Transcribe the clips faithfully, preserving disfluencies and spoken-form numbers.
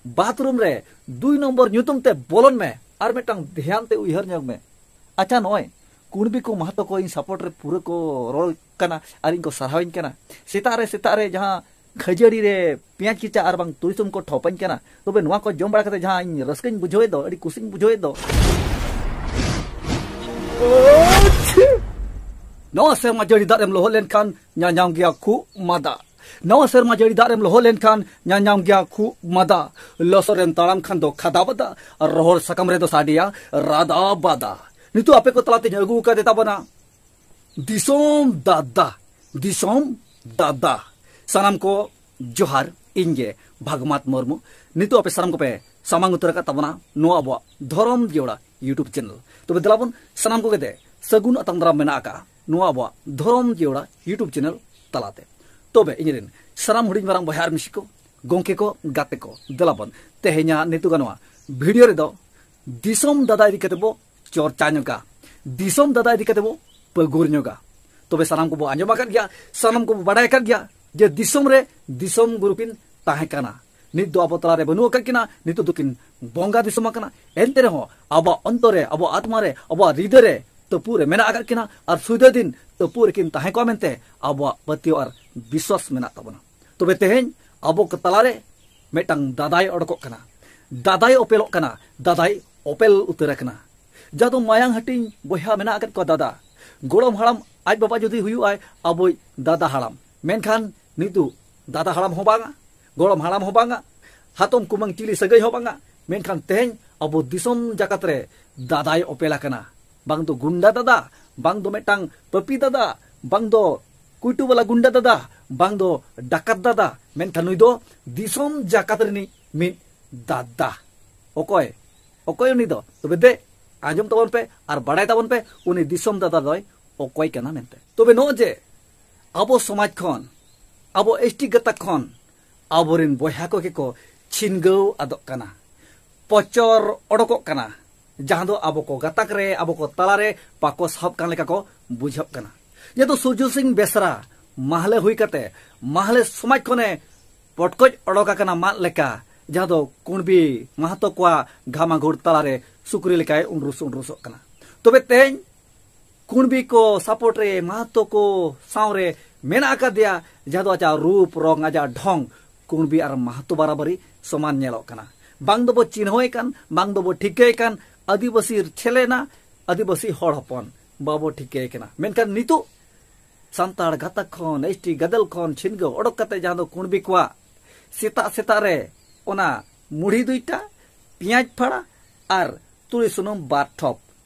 Bathroom ᱨᱮ ᱫᱩᱭ number ᱧᱩᱛᱩᱢ ᱛᱮ ᱵᱚᱞᱚᱱ ᱢᱮ, ᱟᱨ ᱢᱤᱫᱴᱟᱝ ᱫᱷᱮᱭᱟᱱ ᱛᱮ ᱩᱭᱦᱟᱹᱨ ᱧᱚᱜ ᱢᱮ᱾ ᱟᱪᱪᱷᱟ, ᱱᱚᱜᱼᱚᱭ ᱠᱩᱬᱵᱤ ᱠᱚ ᱢᱟᱦᱟᱛᱚ ᱠᱚ ᱤᱧ ᱥᱟᱯᱳᱨᱴ ᱨᱮ ᱯᱩᱨᱟᱹ ᱠᱚ ᱨᱚᱲ ᱠᱟᱱᱟ ᱟᱨ ᱤᱧ ᱠᱚ ᱥᱟᱨᱦᱟᱣᱤᱧ ᱠᱟᱱᱟ᱾ ᱥᱮᱛᱟᱜ ᱨᱮ, ᱥᱮᱛᱟᱜ ᱨᱮ ᱡᱟᱦᱟᱸ ᱠᱷᱟᱹᱡᱟᱹᱲᱤ ᱨᱮ ᱯᱮᱸᱭᱟᱡᱽ ᱠᱮᱪᱟ ᱟᱨ ᱵᱟᱝ ᱛᱩᱲᱤ ᱥᱩᱱᱩᱢ ᱠᱚ ᱴᱷᱚᱯᱟᱹᱧ ᱠᱟᱱᱟ, ᱛᱚᱵᱮ ᱱᱚᱣᱟ ᱠᱚ ᱡᱚᱢ ᱵᱟᱲᱟ ᱠᱟᱛᱮ ᱡᱟᱦᱟᱸ ᱤᱧ ᱨᱟᱹᱥᱠᱟᱹᱧ ᱵᱩᱡᱷᱟᱹᱣᱮᱫ ᱫᱚ, ᱟᱹᱰᱤ ᱠᱩᱥᱤᱧ ᱵᱩᱡᱷᱟᱹᱣᱮᱫ ᱫᱚ᱾ ᱱᱚᱣᱟ ᱥᱮᱨᱢᱟ ᱡᱟᱹᱲᱤ ᱫᱟᱜ ᱨᱮᱢ ᱞᱚᱦᱚᱫ ᱞᱮᱱᱠᱷᱟᱱ ᱧᱟᱧᱟᱢ ᱜᱮᱭᱟ ᱠᱷᱩᱜ ᱢᱟᱫᱟ᱾ ᱱᱟᱣᱟ ᱥᱮᱨᱢᱟ ᱡᱟᱹᱲᱤ ᱫᱟᱜ ᱨᱮᱢ ᱞᱚᱦᱚᱫ ᱞᱮᱱᱠᱷᱟᱱ ᱧᱟᱧᱟᱢ ᱜᱮᱭᱟ ᱠᱷᱩᱜ ᱢᱟᱫᱟ᱾ ᱞᱚᱥᱚᱫ ᱨᱮᱢ ᱛᱟᱲᱟᱢ ᱠᱷᱟᱱ ᱫᱚ ᱠᱷᱟᱫᱟ ᱵᱟᱫᱟ, ᱟᱨ ᱨᱚᱦᱚᱲ ᱥᱟᱠᱟᱢ ᱨᱮᱫᱚ ᱥᱟᱰᱮᱭᱟ ᱨᱟᱫᱟ ᱵᱟᱫᱟ᱾ ᱱᱤᱛᱚᱜ ᱟᱯᱮ ᱠᱚ ᱛᱟᱞᱟᱛᱮᱧ ᱟᱹᱜᱩ ᱟᱠᱟᱫᱮ ᱛᱟᱵᱚᱱᱟ ᱫᱤᱥᱚᱢ ᱫᱟᱫᱟ, ᱫᱤᱥᱚᱢ ᱫᱟᱫᱟ᱾ ᱥᱟᱱᱟᱢ ᱠᱚ ᱡᱚᱦᱟᱨ, ᱤᱧ ᱜᱮ ᱵᱷᱟᱜᱽᱢᱟᱛ ᱢᱩᱨᱢᱩ᱾ ᱱᱤᱛᱚᱜ ᱟᱯᱮ ᱥᱟᱱᱟᱢ ᱠᱚᱯᱮ ᱥᱟᱢᱟᱝ ᱩᱛᱟᱹᱨ ᱟᱠᱟᱫ ᱛᱟᱵᱚᱱᱟ ᱱᱚᱣᱟ ᱟᱵᱚᱣᱟᱜ ᱫᱷᱚᱨᱚᱢ ᱡᱮᱣᱲᱟ YouTube ᱪᱮᱱᱮᱞ᱾ ᱛᱚᱵᱮ ᱫᱮᱞᱟ ᱵᱚᱱ ᱥᱟᱱᱟᱢ ᱠᱚᱜᱮ ᱛᱮ ᱥᱟᱹᱜᱩᱱ ᱟᱛᱟᱝ ᱫᱟᱨᱟᱢ ᱢᱮᱱᱟᱜ ᱟᱠᱟᱫᱼᱟ ᱱᱚᱣᱟ ᱟᱵᱚᱣᱟᱜ ᱫᱷᱚᱨᱚᱢ ᱡᱮᱣᱲᱟ YouTube ᱪᱮᱱᱮᱞ ᱛᱟᱞᱟᱛᱮ᱾ ᱛᱚᱵᱮ ᱤᱧ ᱨᱮᱱ ᱥᱟᱱᱟᱢ ᱦᱩᱰᱤᱧ ᱢᱟᱨᱟᱝ ᱵᱚᱭᱦᱟ ᱟᱨ ᱢᱤᱥᱤ ᱠᱚ, ᱜᱚᱢᱠᱮ ᱠᱚ, ᱜᱟᱛᱮ ᱠᱚ, ᱫᱮᱞᱟ ᱵᱚᱱ ᱛᱮᱦᱮᱧᱟᱜ ᱱᱤᱛᱚᱜ ᱱᱚᱣᱟ ᱵᱷᱤᱰᱤᱭᱳ ᱨᱮᱫᱚ ᱫᱤᱥᱚᱢ ᱫᱟᱫᱟ ᱤᱫᱤ ᱠᱟᱛᱮ ᱵᱚ ᱪᱚᱨᱪᱟ ᱧᱚᱜᱟ, ᱫᱤᱥᱚᱢ ᱫᱟᱫᱟ ᱤᱫᱤ ᱠᱟᱛᱮ ᱵᱚ ᱯᱟᱹᱜᱩᱨ ᱧᱚᱜᱟ᱾ ᱛᱚᱵᱮ ᱥᱟᱱᱟᱢ ᱠᱚᱵᱚ ᱟᱸᱡᱚᱢ ᱟᱠᱟᱫ ᱜᱮᱭᱟ, ᱥᱟᱱᱟᱢ ᱠᱚᱵᱚ ᱵᱟᱰᱟᱭ ᱟᱠᱟᱫ ᱜᱮᱭᱟ ᱡᱮ ᱫᱤᱥᱚᱢ ᱨᱮ ᱫᱤᱥᱚᱢ ᱜᱩᱨᱩ ᱠᱤᱱ ᱛᱟᱦᱮᱸ ᱠᱟᱱᱟ᱾ ᱱᱤᱛ ᱫᱚ ᱟᱵᱚ ᱛᱟᱞᱟᱨᱮ ᱵᱟᱹᱱᱩᱜ ᱟᱠᱟᱫ ᱠᱤᱱᱟ, ᱱᱤᱛᱚᱜ ᱫᱚᱠᱤᱱ ᱵᱚᱸᱜᱟ ᱫᱤᱥᱚᱢ ᱟᱠᱟᱱᱟ᱾ ᱮᱱᱛᱮ ᱨᱮᱦᱚᱸ ᱟᱵᱚᱣᱟᱜ ᱚᱱᱛᱚᱨ ᱨᱮ, ᱟᱵᱚᱣᱟᱜ ᱟᱛᱢᱟ ᱨᱮ, ᱟᱵᱚᱣᱟᱜ ᱦᱨᱤᱫᱟᱹᱭ ᱨᱮ ᱛᱟᱹᱯᱩ ᱨᱮ ᱢᱮᱱᱟᱜ ᱟᱠᱟᱫ ᱠᱤᱱᱟ ᱟᱨ ᱥᱩᱭᱫᱟᱹ ᱫᱤᱱ ᱛᱟᱹᱯᱩ ᱨᱮᱠᱤᱱ ᱛᱟᱦᱮᱸ ᱠᱚᱜᱼᱟ ᱢᱮᱱᱛᱮ ᱟᱵᱚᱣᱟᱜ ᱯᱟᱹᱛᱭᱟᱹᱣ ᱟᱨ ᱵᱤᱥᱣᱟᱥ ᱢᱮᱱᱟᱜ ᱛᱟᱵᱚᱱᱟ᱾ ᱛᱚᱵᱮ ᱛᱮᱦᱮᱧ ᱟᱵᱚ ᱠᱚ ᱛᱟᱞᱟᱨᱮ ᱢᱤᱫᱴᱟᱝ ᱫᱟᱫᱟᱭ ᱚᱰᱚᱠᱚᱜ ᱠᱟᱱᱟ, ᱫᱟᱫᱟᱭ ᱚᱯᱮᱞᱚᱜ ᱠᱟᱱᱟ, ᱫᱟᱫᱟᱭ ᱚᱯᱮᱞ ᱩᱛᱟᱹᱨ ᱟᱠᱟᱱᱟ᱾ ᱡᱟᱦᱟᱸ ᱫᱚ ᱢᱟᱭᱟᱝ ᱦᱟᱹᱴᱤᱧ ᱵᱚᱭᱦᱟ ᱢᱮᱱᱟᱜ ᱟᱠᱟᱫ ᱠᱚᱣᱟ ᱫᱟᱫᱟ᱾ ᱜᱚᱲᱚᱢ ᱦᱟᱲᱟᱢ ᱟᱡ ᱵᱟᱵᱟ ᱡᱩᱫᱤ ᱦᱩᱭᱩᱜ ᱟᱭ ᱟᱵᱚᱭᱤᱡ ᱫᱟᱫᱟ ᱦᱟᱲᱟᱢ, ᱢᱮᱱᱠᱷᱟᱱ ᱱᱤᱛᱚᱜ ᱫᱟᱫᱟ ᱦᱟᱲᱟᱢ ᱦᱚᱸ ᱵᱟᱝᱟ, ᱜᱚᱲᱚᱢ ᱦᱟᱲᱟᱢ ᱦᱚᱸ ᱵᱟᱝᱟ, ᱦᱟᱛᱚᱢ ᱠᱩᱢᱟᱹᱝ ᱪᱤᱞᱤ ᱥᱟᱹᱜᱟᱹᱭ ᱦᱚᱸ ᱵᱟᱝᱟ, ᱢᱮᱱᱠᱷᱟᱱ ᱛᱮᱦᱮᱧ ᱟᱵᱚ ᱫᱤᱥᱚᱢ ᱡᱟᱠᱟᱛ ᱨᱮ ᱫᱟᱫᱟᱭ ᱚᱯᱮᱞ ᱟᱠᱟᱱᱟ᱾ ᱵᱟᱝ ᱫᱚ ᱜᱩᱱᱰᱟ ᱫᱟᱫᱟ, ᱵᱟᱝ ᱫᱚ ᱢᱤᱫᱴᱟᱝ ᱯᱟᱹᱯᱤ ᱫᱟᱫᱟ, ᱵᱟᱝ ᱫᱚ ᱠᱩᱭᱴᱩ ᱵᱟᱞᱟ ᱜᱩᱱᱰᱟ ᱫᱟᱫᱟ, ᱵᱟᱝ ᱫᱚ ᱰᱟᱠᱟᱛ ᱫᱟᱫᱟ, ᱢᱮᱱᱠᱷᱟᱱ ᱱᱩᱭ ᱫᱚ ᱫᱤᱥᱚᱢ ᱡᱟᱠᱟᱛ ᱨᱤᱱᱤᱡ ᱢᱤᱫ ᱫᱟᱫᱟ᱾ ᱚᱠᱚᱭ? ᱚᱠᱚᱭ ᱩᱱᱤ ᱫᱚ? ᱛᱚᱵᱮ ᱫᱮ, ᱟᱸᱡᱚᱢ ᱛᱟᱵᱚᱱ ᱯᱮ ᱟᱨ ᱵᱟᱲᱟᱭ ᱛᱟᱵᱚᱱ ᱯᱮ, ᱩᱱᱤ ᱫᱤᱥᱚᱢ ᱫᱟᱫᱟ ᱫᱚᱭ ᱚᱠᱚᱭ ᱠᱟᱱᱟ ᱢᱮᱱᱛᱮ᱾ ᱛᱚᱵᱮ ᱱᱚᱜᱼᱚᱭ ᱡᱮ ᱟᱵᱚ ᱥᱚᱢᱟᱡᱽ ᱠᱷᱚᱱ, ᱟᱵᱚ ᱮᱥ ᱴᱤ ᱜᱟᱛᱟᱠ ᱠᱷᱚᱱ ᱟᱵᱚᱨᱮᱱ ᱵᱚᱭᱦᱟ ᱠᱚᱜᱮ ᱠᱚ ᱪᱷᱤᱱᱜᱟᱹᱣ ᱟᱫᱚᱜ ᱠᱟᱱᱟ, ᱯᱚᱪᱚᱨ ᱚᱰᱚᱠᱚᱜ ᱠᱟᱱᱟ, ᱡᱟᱦᱟᱸ ᱫᱚ ᱟᱵᱚ ᱠᱚ ᱜᱟᱛᱟᱠ ᱨᱮ, ᱟᱵᱚ ᱠᱚ ᱛᱟᱞᱟᱨᱮ ᱵᱟᱠᱚ ᱥᱟᱦᱚᱵ ᱠᱟᱱ ᱞᱮᱠᱟ ᱠᱚ ᱵᱩᱡᱷᱟᱹᱜ ᱠᱟᱱᱟ᱾ ᱡᱮᱦᱮᱛᱩ ᱥᱩᱨᱡᱚ ᱥᱤᱝ ᱵᱮᱥᱨᱟ ᱢᱟᱦᱞᱮ ᱦᱩᱭ ᱠᱟᱛᱮ ᱢᱟᱦᱞᱮ ᱥᱚᱢᱟᱡᱽ ᱠᱷᱚᱱᱮ ᱯᱚᱴᱠᱚᱡ ᱚᱰᱚᱠ ᱟᱠᱟᱱᱟ ᱢᱟᱫ ᱞᱮᱠᱟ, ᱡᱟᱦᱟᱸ ᱫᱚ ᱠᱩᱬᱵᱤ ᱢᱟᱦᱟᱛᱚ ᱠᱚᱣᱟᱜ ᱜᱷᱟᱢᱟᱜᱷᱩᱲ ᱛᱟᱞᱟᱨᱮ ᱥᱩᱠᱨᱤ ᱞᱮᱠᱟᱭ ᱩᱱᱨᱩᱥ ᱩᱱᱨᱩᱥᱚᱜ ᱠᱟᱱᱟ᱾ ᱛᱚᱵᱮ ᱛᱮᱦᱮᱧ ᱠᱩᱬᱵᱤ ᱠᱚ ᱥᱟᱯᱳᱨᱴ ᱨᱮ ᱢᱟᱦᱟᱛᱚ ᱠᱚ ᱥᱟᱶᱨᱮ ᱢᱮᱱᱟᱜ ᱟᱠᱟᱫᱮᱭᱟ, ᱡᱟᱦᱟᱸ ᱫᱚ ᱟᱡᱟᱜ ᱨᱩᱯ ᱨᱚᱝ, ᱟᱡᱟᱜ ᱰᱷᱚᱝ ᱠᱩᱬᱵᱤ ᱟᱨ ᱢᱟᱦᱟᱛᱚ ᱵᱟᱨᱟᱵᱟᱨᱤ ᱥᱚᱢᱟᱱ ᱧᱮᱞᱚᱜ ᱠᱟᱱᱟ᱾ ᱵᱟᱝ ᱫᱚᱵᱚ ᱪᱤᱱᱦᱟᱹᱣᱮ ᱠᱟᱱ, ᱵᱟᱝ ᱫᱚᱵᱚ ᱴᱷᱤᱠᱟᱹᱭᱮ ᱠᱟᱱ, ᱟᱹᱫᱤᱵᱟᱹᱥᱤ ᱪᱷᱮᱞᱮᱱᱟ, ᱟᱹᱫᱤᱵᱟᱹᱥᱤ ᱦᱚᱲ ᱦᱚᱯᱚᱱ ᱵᱟᱵᱚ ᱴᱷᱤᱠᱟᱹᱭᱮ ᱠᱟᱱᱟ᱾ ᱢᱮᱱᱠᱷᱟᱱ ᱱᱤᱛᱚᱜ ᱥᱟᱱᱛᱟᱲ ᱜᱟᱛᱟᱠ ᱠᱷᱚᱱ, ᱮᱥ ᱴᱤ ᱜᱟᱫᱮᱞ ᱠᱷᱚᱱ ᱪᱷᱤᱱᱜᱟᱹᱣ ᱚᱰᱚᱠ ᱠᱟᱛᱮ ᱡᱟᱦᱟᱸ ᱫᱚ ᱠᱩᱬᱵᱤ ᱠᱚᱣᱟᱜ ᱥᱮᱛᱟᱜ ᱥᱮᱛᱟᱜ ᱨᱮ ᱚᱱᱟ ᱢᱩᱲᱦᱤ ᱫᱩᱭᱴᱟ, ᱯᱮᱸᱭᱟᱡᱽ ᱯᱷᱟᱲᱟ ᱟᱨ ᱛᱩᱲᱤ ᱥᱩᱱᱩᱢ ᱵᱟᱨ ᱴᱷᱚᱯ,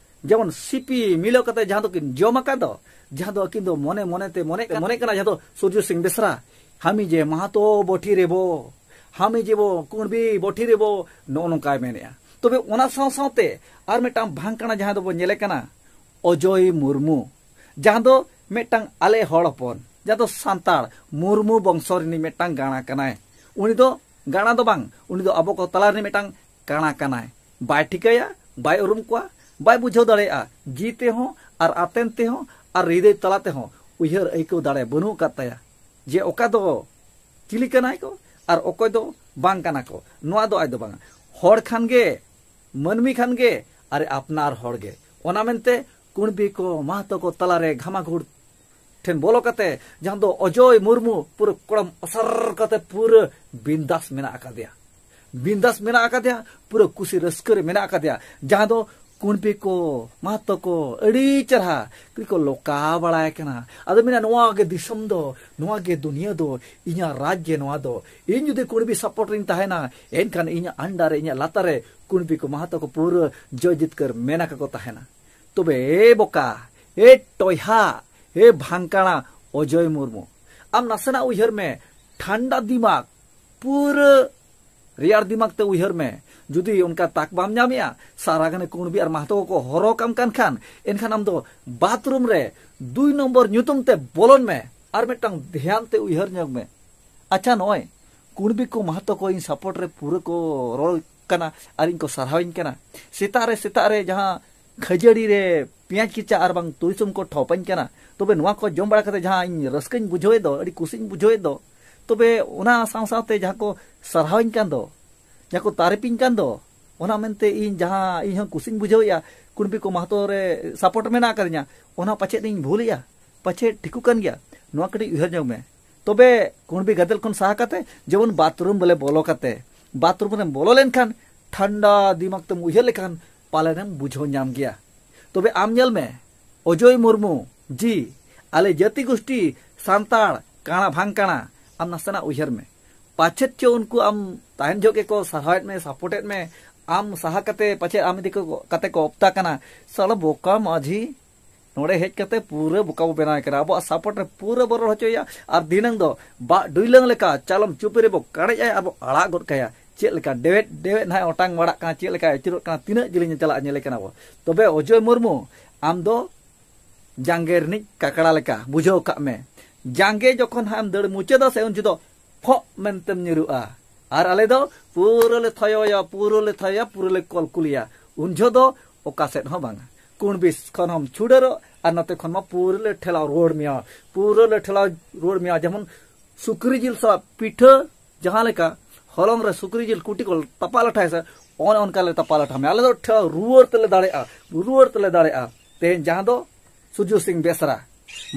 ᱡᱮᱢᱚᱱ ᱥᱤᱯᱤ ᱢᱤᱞᱟᱹᱣ ᱠᱟᱛᱮ ᱡᱟᱦᱟᱸ ᱫᱚᱠᱤᱱ ᱡᱚᱢ ᱟᱠᱟᱫ ᱫᱚ, ᱡᱟᱦᱟᱸ ᱫᱚ ᱟᱹᱠᱤᱱ ᱫᱚ ᱢᱚᱱᱮ ᱢᱚᱱᱮ ᱛᱮ ᱢᱚᱱᱮ ᱠᱟᱱᱟ, ᱢᱚᱱᱮ ᱠᱟᱱᱟ ᱡᱟᱦᱟᱸ ᱫᱚ ᱥᱩᱨᱡᱚ ᱥᱤᱝ ᱵᱮᱥᱨᱟ, "ᱦᱟᱢᱤ ᱡᱮ ᱢᱟᱦᱟᱛᱚ ᱵᱚᱴᱷᱤ ᱨᱮᱵᱚ, ᱦᱟᱢᱤ ᱡᱮᱵᱚ ᱠᱩᱬᱵᱤ ᱵᱚᱴᱷᱤ ᱨᱮᱵᱚ", ᱱᱚᱜᱼᱚ ᱱᱚᱝᱠᱟᱭ ᱢᱮᱱᱮᱜᱼᱟ᱾ ᱛᱚᱵᱮ ᱚᱱᱟ ᱥᱟᱶ ᱥᱟᱶᱛᱮ ᱟᱨ ᱢᱤᱫᱴᱟᱝ ᱵᱷᱟᱝᱠᱟᱲᱟ ᱡᱟᱦᱟᱸ ᱫᱚᱵᱚ ᱧᱮᱞᱮ ᱠᱟᱱᱟ, ᱚᱡᱚᱭ ᱢᱩᱨᱢᱩ, ᱡᱟᱦᱟᱸ ᱫᱚ ᱢᱤᱫᱴᱟᱝ ᱟᱞᱮ ᱦᱚᱲ ᱦᱚᱯᱚᱱ, ᱡᱟᱦᱟᱸ ᱫᱚ ᱥᱟᱱᱛᱟᱲ ᱢᱩᱨᱢᱩ ᱵᱚᱝᱥᱚ ᱨᱤᱱᱤᱡ ᱢᱤᱫᱴᱟᱝ ᱜᱟᱬᱟ ᱠᱟᱱᱟᱭ᱾ ᱩᱱᱤ ᱫᱚ ᱜᱟᱬᱟ ᱫᱚ ᱵᱟᱝ, ᱩᱱᱤ ᱫᱚ ᱟᱵᱚ ᱠᱚ ᱛᱟᱞᱟ ᱨᱤᱱᱤᱡ ᱢᱤᱫᱴᱟᱝ ᱠᱟᱬᱟ ᱠᱟᱱᱟᱭ᱾ ᱵᱟᱭ ᱴᱷᱤᱠᱟᱹᱭᱟ, ᱵᱟᱭ ᱩᱨᱩᱢ ᱠᱚᱣᱟ, ᱵᱟᱭ ᱵᱩᱡᱷᱟᱹᱣ ᱫᱟᱲᱮᱭᱟᱜᱼᱟ᱾ ᱡᱤ ᱛᱮᱦᱚᱸ ᱟᱨ ᱟᱛᱮᱱ ᱛᱮᱦᱚᱸ ᱟᱨ ᱦᱨᱤᱫᱟᱹᱭ ᱛᱟᱞᱟ ᱛᱮᱦᱚᱸ ᱩᱭᱦᱟᱹᱨ ᱟᱹᱭᱠᱟᱹᱣ ᱫᱟᱲᱮ ᱵᱟᱹᱱᱩᱜ ᱟᱠᱟᱫ ᱛᱟᱭᱟ, ᱡᱮ ᱚᱠᱟ ᱫᱚ ᱪᱤᱞᱤ ᱠᱟᱱᱟᱭ ᱠᱚ ᱟᱨ ᱚᱠᱚᱭ ᱫᱚ ᱵᱟᱝ ᱠᱟᱱᱟ ᱠᱚ᱾ ᱱᱚᱣᱟ ᱫᱚ ᱟᱡ ᱫᱚ ᱵᱟᱝᱟ᱾ ᱦᱚᱲ ᱠᱷᱟᱱ ᱜᱮ, ᱢᱟᱹᱱᱢᱤ ᱠᱷᱟᱱ ᱜᱮ, ᱟᱨ ᱟᱯᱱᱟᱨ ᱦᱚᱲ ᱜᱮ᱾ ᱚᱱᱟ ᱢᱮᱱᱛᱮ ᱠᱩᱬᱵᱤ ᱠᱚ ᱢᱟᱦᱛᱚ ᱠᱚ ᱛᱟᱞᱟᱨᱮ ᱜᱷᱟᱢᱟᱜᱷᱩᱲ ᱴᱷᱮᱱ ᱵᱚᱞᱚ ᱠᱟᱛᱮ, ᱡᱟᱦᱟᱸ ᱫᱚ ᱚᱡᱚᱭ ᱢᱩᱨᱢᱩ ᱯᱩᱨᱟᱹ ᱠᱚᱲᱟᱢ ᱚᱥᱟᱨ ᱠᱟᱛᱮ ᱯᱩᱨᱟᱹ ᱵᱤᱱᱫᱟᱥ ᱢᱮᱱᱟᱜ ᱟᱠᱟᱫᱮᱭᱟ, ᱵᱤᱱᱫᱟᱥ ᱢᱮᱱᱟᱜ ᱟᱠᱟᱫᱮᱭᱟ, ᱯᱩᱨᱟᱹ ᱠᱩᱥᱤ ᱨᱟᱹᱥᱠᱟᱹ ᱨᱮ ᱢᱮᱱᱟᱜ ᱟᱠᱟᱫᱮᱭᱟ᱾ ᱡᱟᱦᱟᱸ ᱫᱚ ᱠᱩᱬᱵᱤ ᱠᱚ ᱢᱟᱦᱛᱚ ᱠᱚ ᱟᱹᱰᱤ ᱪᱮᱨᱦᱟ ᱠᱚ ᱞᱚᱠᱟ ᱵᱟᱲᱟᱭ ᱠᱟᱱᱟ᱾ ᱟᱫᱚ ᱢᱮᱱᱟ, "ᱱᱚᱣᱟ ᱜᱮ ᱫᱤᱥᱚᱢ ᱫᱚ, ᱱᱚᱣᱟ ᱜᱮ ᱫᱩᱱᱤᱭᱟᱹ ᱫᱚ, ᱤᱧᱟᱹᱜ ᱨᱟᱡᱽ ᱜᱮ ᱱᱚᱣᱟ ᱫᱚ᱾ ᱤᱧ ᱡᱩᱫᱤ ᱠᱩᱬᱵᱤ ᱥᱟᱯᱳᱨᱴ ᱨᱤᱧ ᱛᱟᱦᱮᱱᱟ, ᱮᱱᱠᱷᱟᱱ ᱤᱧᱟᱹᱜ ᱟᱱᱰᱟᱨ ᱨᱮ, ᱤᱧᱟᱹᱜ ᱞᱟᱛᱟᱨ ᱨᱮ ᱠᱩᱬᱵᱤ ᱠᱚ ᱢᱟᱦᱛᱚ ᱠᱚ ᱯᱩᱨᱟᱹ ᱡᱚᱭ ᱡᱤᱛᱠᱟᱹᱨ ᱢᱮᱱᱟᱜ ᱠᱟᱠᱚ ᱛᱟᱦᱮᱱᱟ᱾" ᱛᱚᱵᱮ ᱮ ᱵᱚᱠᱟ, ᱮ ᱴᱚᱭᱦᱟ, ᱮ ᱵᱷᱟᱝᱠᱟᱲᱟ ᱚᱡᱚᱭ ᱢᱩᱨᱢᱩ, ᱟᱢ ᱱᱟᱥᱮᱱᱟᱜ ᱩᱭᱦᱟᱹᱨ ᱢᱮ, ᱴᱷᱟᱱᱰᱟ ᱫᱤᱢᱟᱜᱽ, ᱯᱩᱨᱟᱹ ᱨᱮᱭᱟᱲ ᱫᱤᱢᱟᱜᱽ ᱛᱮ ᱩᱭᱦᱟᱹᱨ ᱢᱮ᱾ ᱡᱩᱫᱤ ᱚᱱᱠᱟ ᱛᱟᱠ ᱵᱟᱢ ᱧᱟᱢᱮᱜᱼᱟ, ᱥᱟᱨᱟ ᱜᱟᱱᱮ ᱠᱩᱬᱵᱤ ᱟᱨ ᱢᱟᱦᱛᱚ ᱠᱚᱠᱚ ᱦᱚᱨᱚᱜ ᱠᱟᱢ ᱠᱟᱱ ᱠᱷᱟᱱ, ᱮᱱᱠᱷᱟᱱ ᱟᱢ ᱫᱚ ᱵᱟᱛᱷᱨᱩᱢ ᱨᱮ ᱫᱩᱭ ᱱᱚᱢᱵᱚᱨ ᱧᱩᱛᱩᱢ ᱛᱮ ᱵᱚᱞᱚᱱ ᱢᱮ᱾ ᱟᱨ ᱢᱤᱫᱴᱟᱝ ᱫᱷᱮᱭᱟᱱ ᱛᱮ ᱩᱭᱦᱟᱹᱨ ᱧᱚᱜ ᱢᱮ, ᱟᱪᱪᱷᱟ, ᱱᱚᱜᱼᱚᱭ ᱠᱩᱬᱵᱤ ᱠᱚ ᱢᱟᱦᱛᱚ ᱠᱚ ᱤᱧ ᱥᱟᱯᱳᱨᱴ ᱨᱮ ᱯᱩᱨᱟᱹ ᱠᱚ ᱨᱚᱲ ᱠᱟᱱᱟ ᱟᱨ ᱤᱧ ᱠᱚ ᱥᱟᱨᱦᱟᱣᱤᱧ ᱠᱟᱱᱟ᱾ ᱥᱮᱛᱟᱜ ᱨᱮ, ᱥᱮᱛᱟᱜ ᱨᱮ ᱡᱟᱦᱟᱸ ᱠᱷᱟᱹᱡᱟᱹᱲᱤ ᱨᱮ ᱯᱮᱸᱭᱟᱡᱽ ᱠᱮᱪᱟ ᱟᱨ ᱵᱟᱝ ᱛᱩᱲᱤ ᱥᱩᱱᱩᱢ ᱠᱚ ᱴᱷᱚᱯᱟᱹᱧ ᱠᱟᱱᱟ, ᱛᱚᱵᱮ ᱱᱚᱣᱟ ᱠᱚ ᱡᱚᱢ ᱵᱟᱲᱟ ᱠᱟᱛᱮ ᱡᱟᱦᱟᱸ ᱤᱧ ᱨᱟᱹᱥᱠᱟᱹᱧ ᱵᱩᱡᱷᱟᱹᱣᱮᱫ ᱫᱚ, ᱟᱹᱰᱤ ᱠᱩᱥᱤᱧ ᱵᱩᱡᱷᱟᱹᱣᱮᱫ ᱫᱚ, ᱛᱚᱵᱮ ᱚᱱᱟ ᱥᱟᱶ ᱥᱟᱶᱛᱮ ᱡᱟᱦᱟᱸ ᱠᱚ ᱥᱟᱨᱦᱟᱣᱤᱧ ᱠᱟᱱ ᱫᱚ, ᱡᱟᱦᱟᱸ ᱠᱚ ᱛᱟᱨᱤᱯᱤᱧ ᱠᱟᱱ ᱫᱚ, ᱚᱱᱟ ᱢᱮᱱᱛᱮ ᱤᱧ ᱡᱟᱦᱟᱸ ᱤᱧ ᱦᱚᱸ ᱠᱩᱥᱤᱧ ᱵᱩᱡᱷᱟᱹᱣᱮᱫᱼᱟ, ᱠᱩᱬᱵᱤ ᱠᱚ ᱢᱟᱦᱟᱛᱚ ᱨᱮ ᱥᱟᱯᱳᱨᱴ ᱢᱮᱱᱟᱜ ᱟᱠᱟᱫᱤᱧᱟ, ᱚᱱᱟ ᱯᱟᱪᱮᱫ ᱤᱧ ᱵᱷᱩᱞᱮᱜᱼᱟ, ᱯᱟᱪᱮᱫ ᱴᱷᱤᱠᱚᱜ ᱠᱟᱱ ᱜᱮᱭᱟ, ᱱᱚᱣᱟ ᱠᱟᱹᱴᱤᱡ ᱩᱭᱦᱟᱹᱨ ᱧᱚᱜ ᱢᱮ᱾ ᱛᱚᱵᱮ ᱠᱩᱬᱵᱤ ᱜᱟᱫᱮᱞ ᱠᱷᱚᱱ ᱥᱟᱦᱟ ᱠᱟᱛᱮ ᱡᱮᱢᱚᱱ ᱵᱟᱛᱷᱨᱩᱢ ᱵᱚᱞᱮ ᱵᱚᱞᱚ ᱠᱟᱛᱮ, ᱵᱟᱛᱷᱨᱩᱢ ᱨᱮᱢ ᱵᱚᱞᱚ ᱞᱮᱱᱠᱷᱟᱱ ᱴᱷᱟᱱᱰᱟ ᱫᱤᱢᱟᱜᱽ ᱛᱮᱢ ᱩᱭᱦᱟᱹᱨ ᱞᱮᱠᱷᱟᱱ ᱯᱟᱞᱮᱱᱮᱢ ᱵᱩᱡᱷᱟᱹᱣ ᱧᱟᱢ ᱜᱮᱭᱟ᱾ ᱛᱚᱵᱮ ᱟᱢ ᱧᱮᱞ ᱢᱮ, ᱚᱡᱚᱭ ᱢᱩᱨᱢᱩ ᱡᱤ, ᱟᱞᱮ ᱡᱟᱹᱛᱤ ᱜᱩᱥᱴᱤ ᱥᱟᱱᱛᱟᱲ ᱠᱟᱬᱟ ᱵᱷᱟᱝ ᱠᱟᱬᱟ, ᱟᱢ ᱱᱟᱥᱮᱱᱟᱜ ᱩᱭᱦᱟᱹᱨ ᱢᱮ᱾ ᱯᱟᱪᱮᱫ ᱪᱚ ᱩᱱᱠᱩ ᱟᱢ ᱛᱟᱦᱮᱱ ᱡᱚᱦᱚᱜ ᱜᱮᱠᱚ ᱥᱟᱨᱦᱟᱣᱮᱫ ᱢᱮ, ᱥᱟᱯᱳᱨᱴᱮᱫ ᱢᱮ, ᱟᱢ ᱥᱟᱦᱟ ᱠᱟᱛᱮ ᱯᱟᱪᱮᱫ ᱟᱢ ᱤᱫᱤ ᱠᱚ ᱠᱟᱛᱮ ᱠᱚ ᱚᱯᱛᱟ ᱠᱟᱱᱟ᱾ ᱥᱟᱞᱟ ᱵᱚᱠᱟ ᱢᱟᱹᱡᱷᱤ ᱱᱚᱰᱮ ᱦᱮᱡ ᱠᱟᱛᱮ ᱯᱩᱨᱟᱹ ᱵᱚᱠᱟ ᱵᱚ ᱵᱮᱱᱟᱣ ᱠᱟᱱᱟ᱾ ᱟᱵᱚᱣᱟᱜ ᱥᱟᱯᱳᱨᱴ ᱨᱮ ᱯᱩᱨᱟᱹ ᱵᱚ ᱨᱚᱲ ᱦᱚᱪᱚᱭᱟ᱾ ᱟᱨ ᱫᱷᱤᱱᱟᱹᱝ ᱫᱚ ᱵᱟᱜ ᱰᱩᱭᱞᱟᱹᱝ ᱞᱮᱠᱟ ᱪᱟᱞᱚᱢ ᱪᱩᱯᱤ ᱨᱮᱵᱚ ᱠᱟᱲᱮᱡ ᱟᱭ ᱟᱨ ᱵᱚ ᱟᱲᱟᱜ ᱜᱚᱫ ᱠᱟᱭᱟ᱾ ᱪᱮᱫ ᱞᱮᱠᱟ ᱰᱮᱣᱮᱫ ᱰᱮᱣᱮᱫ ᱱᱟᱦᱟᱜ ᱚᱴᱟᱝ ᱵᱟᱲᱟᱜ ᱠᱟᱱᱟ, ᱪᱮᱫ ᱞᱮᱠᱟ ᱟᱹᱪᱩᱨᱚᱜ ᱠᱟᱱᱟ, ᱛᱤᱱᱟᱹᱜ ᱡᱤᱞᱤᱧ ᱪᱟᱞᱟᱜ ᱧᱮᱞᱮ ᱠᱟᱱᱟ ᱵᱚ᱾ ᱛᱚᱵᱮ ᱚᱡᱚᱭ ᱢᱩᱨᱢᱩ, ᱟᱢ ᱫᱚ ᱡᱟᱸᱜᱮ ᱨᱤᱱᱤᱡ ᱠᱟᱠᱲᱟ ᱞᱮᱠᱟ ᱵᱩᱡᱷᱟᱹᱣ ᱠᱟᱜ ᱢᱮ᱾ ᱡᱟᱸᱜᱮ ᱡᱚᱠᱷᱚᱱ ᱦᱟᱸᱜ ᱮᱢ ᱫᱟᱹᱲ ᱢᱩᱪᱟᱹᱫᱟ ᱥᱮ, ᱩᱱ ᱡᱚᱦᱚᱜ ᱫᱚ ᱯᱷᱚᱜ ᱢᱮᱱᱛᱮᱢ ᱧᱩᱨᱩᱜᱼᱟ᱾ ᱟᱨ ᱟᱞᱮ ᱫᱚ ᱯᱩᱨᱟᱹ ᱞᱮ ᱛᱷᱚᱭᱚᱭᱟ, ᱯᱩᱨᱟᱹ ᱞᱮ ᱛᱷᱚᱭᱚᱭᱟ, ᱯᱩᱨᱟᱹ ᱞᱮ ᱠᱚᱞᱠᱩᱞᱤᱭᱟ᱾ ᱩᱱ ᱡᱚᱦᱚᱜ ᱫᱚ ᱚᱠᱟ ᱥᱮᱫ ᱦᱚᱸ ᱵᱟᱝᱟ᱾ ᱠᱩᱬᱵᱤᱥ ᱠᱷᱚᱱ ᱦᱚᱸᱢ ᱪᱷᱩᱰᱟᱹᱨᱚᱜ ᱟᱨ ᱱᱚᱛᱮ ᱠᱷᱚᱱ ᱢᱟ ᱯᱩᱨᱟᱹ ᱞᱮ ᱴᱷᱮᱞᱟᱣ ᱨᱩᱣᱟᱹᱲ ᱢᱮᱭᱟ, ᱯᱩᱨᱟᱹ ᱞᱮ ᱴᱷᱮᱞᱟᱣ ᱨᱩᱣᱟᱹᱲ ᱢᱮᱭᱟ᱾ ᱡᱮᱢᱚᱱ ᱥᱩᱠᱨᱤ ᱡᱤᱞ ᱥᱟᱞᱟᱜ ᱯᱤᱴᱷᱟᱹ ᱡᱟᱦᱟᱸ ᱞᱮᱠᱟ ᱦᱚᱞᱚᱝ ᱨᱮ ᱥᱩᱠᱨᱤ ᱡᱤᱞ ᱠᱩᱴᱤ ᱠᱚ ᱛᱟᱯᱟ ᱞᱟᱴᱷᱟᱭᱟ ᱥᱮ, ᱚᱱᱮ ᱚᱱᱠᱟ ᱞᱮ ᱛᱟᱯᱟ ᱞᱟᱴᱷᱟ ᱢᱮᱭᱟ᱾ ᱟᱞᱮ ᱫᱚ ᱴᱷᱮᱞᱟᱣ ᱨᱩᱣᱟᱹᱲ ᱛᱮᱞᱮ ᱫᱟᱲᱮᱭᱟᱜᱼᱟ, ᱨᱩᱣᱟᱹᱲ ᱛᱮᱞᱮ ᱫᱟᱲᱮᱭᱟᱜᱼᱟ᱾ ᱛᱮᱦᱮᱧ ᱡᱟᱦᱟᱸ ᱫᱚ ᱥᱩᱨᱡᱚ ᱥᱤᱝ ᱵᱮᱥᱨᱟ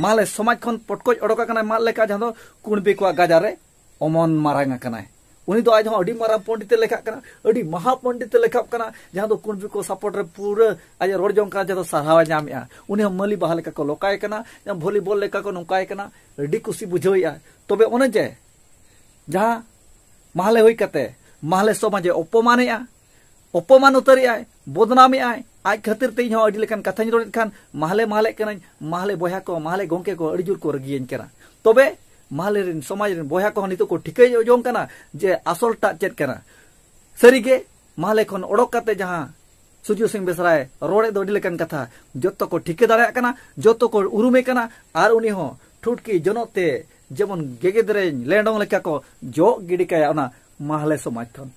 ᱢᱟᱦᱞᱮ ᱥᱚᱢᱟᱡᱽ ᱠᱷᱚᱱ ᱯᱚᱴᱠᱚᱡ ᱚᱰᱚᱠ ᱟᱠᱟᱱᱟᱭ ᱢᱟᱫ ᱞᱮᱠᱟ, ᱡᱟᱦᱟᱸ ᱫᱚ ᱠᱩᱬᱵᱤ ᱠᱚᱣᱟᱜ ᱜᱟᱡᱟᱲ ᱨᱮ ᱚᱢᱚᱱ ᱢᱟᱨᱟᱝ ᱟᱠᱟᱱᱟᱭ᱾ ᱩᱱᱤ ᱫᱚ ᱟᱡ ᱦᱚᱸ ᱟᱹᱰᱤ ᱢᱟᱨᱟᱝ ᱯᱚᱱᱰᱤᱛ ᱮ ᱞᱮᱠᱷᱟᱜ ᱠᱟᱱᱟ, ᱟᱹᱰᱤ ᱢᱟᱦᱟ ᱯᱚᱱᱰᱤᱛ ᱮ ᱞᱮᱠᱷᱟᱜ ᱠᱟᱱᱟ, ᱡᱟᱦᱟᱸ ᱫᱚ ᱠᱩᱬᱵᱤ ᱠᱚ ᱥᱟᱯᱳᱨᱴ ᱨᱮ ᱯᱩᱨᱟᱹ ᱟᱡ ᱮ ᱨᱚᱲ ᱡᱚᱝ ᱠᱟᱱᱟ, ᱡᱟᱦᱟᱸ ᱫᱚ ᱥᱟᱨᱦᱟᱣ ᱮ ᱧᱟᱢᱮᱜᱼᱟ᱾ ᱩᱱᱤ ᱦᱚᱸ ᱢᱟᱹᱞᱤ ᱵᱟᱦᱟ ᱞᱮᱠᱟ ᱠᱚ ᱞᱚᱠᱟᱭ ᱠᱟᱱᱟ, ᱡᱟᱦᱟᱸ ᱵᱷᱚᱞᱤᱵᱚᱞ ᱞᱮᱠᱟ ᱠᱚ ᱱᱚᱝᱠᱟᱭ ᱠᱟᱱᱟ᱾ ᱟᱹᱰᱤ ᱠᱩᱥᱤ ᱵᱩᱡᱷᱟᱹᱣᱮᱜᱼᱟ᱾ ᱛᱚᱵᱮ ᱚᱱᱮ ᱡᱮ ᱡᱟᱦᱟᱸ ᱢᱟᱦᱞᱮ ᱦᱩᱭ ᱠᱟᱛᱮ ᱢᱟᱦᱞᱮ ᱥᱚᱢᱟᱡᱽ ᱮ ᱚᱯᱚᱢᱟᱱᱮᱜᱼᱟ, ᱚᱯᱚᱢᱟᱱ ᱩᱛᱟᱹᱨᱮᱜᱼᱟᱭ, ᱵᱚᱫᱱᱟᱢᱮᱜᱼᱟᱭ᱾ ᱟᱡ ᱠᱷᱟᱹᱛᱤᱨ ᱛᱮ ᱤᱧ ᱦᱚᱸ ᱟᱹᱰᱤ ᱞᱮᱠᱟᱱ ᱠᱟᱛᱷᱟᱧ ᱨᱚᱲᱮᱫ ᱠᱷᱟᱱ, ᱢᱟᱦᱞᱮ ᱢᱟᱦᱞᱮᱜ ᱠᱟᱹᱱᱟᱹᱧ, ᱢᱟᱦᱞᱮ ᱵᱚᱭᱦᱟ ᱠᱚ, ᱢᱟᱦᱞᱮ ᱜᱚᱢᱠᱮ ᱠᱚ ᱟᱹᱰᱤ ᱡᱳᱨ ᱠᱚ ᱨᱟᱹᱜᱤᱭᱟᱹᱧ ᱠᱟᱱᱟ᱾ ᱛᱚᱵᱮ ᱢᱟᱦᱞᱮ ᱨᱮᱱ ᱥᱚᱢᱟᱡᱽ ᱨᱮᱱ ᱵᱚᱭᱦᱟ ᱠᱚᱦᱚᱸ ᱱᱤᱛᱚᱜ ᱠᱚ ᱴᱷᱤᱠᱟᱹ ᱡᱚᱝ ᱠᱟᱱᱟ ᱡᱮ ᱟᱥᱚᱞ ᱴᱟᱜ ᱪᱮᱫ ᱠᱟᱱᱟ᱾ ᱥᱟᱹᱨᱤᱜᱮ ᱢᱟᱦᱞᱮ ᱠᱷᱚᱱ ᱚᱰᱚᱠ ᱠᱟᱛᱮ ᱡᱟᱦᱟᱸ ᱥᱩᱨᱡᱚ ᱥᱤᱝ ᱵᱮᱥᱨᱟᱭ ᱨᱚᱲᱮᱫ ᱫᱚ ᱟᱹᱰᱤ ᱞᱮᱠᱟᱱ ᱠᱟᱛᱷᱟ, ᱡᱚᱛᱚ ᱠᱚ ᱴᱷᱤᱠᱟᱹ ᱫᱟᱲᱮᱭᱟᱜ ᱠᱟᱱᱟ, ᱡᱚᱛᱚ ᱠᱚ ᱩᱨᱩᱢᱮ ᱠᱟᱱᱟ᱾ ᱟᱨ ᱩᱱᱤ ᱦᱚᱸ ᱴᱷᱩᱴᱠᱤ ᱡᱚᱱᱚᱜ ᱛᱮ ᱡᱮᱢᱚᱱ ᱜᱮᱜᱮᱫ ᱨᱮᱧ ᱞᱮᱸᱰᱚᱝ ᱞᱮᱠᱟ ᱠᱚ ᱡᱚᱜ ᱜᱤᱰᱤ ᱠᱟᱭᱟ ᱚᱱᱟ ᱢᱟᱦᱞᱮ ᱥᱚᱢᱟᱡᱽ ᱠᱷᱚᱱ᱾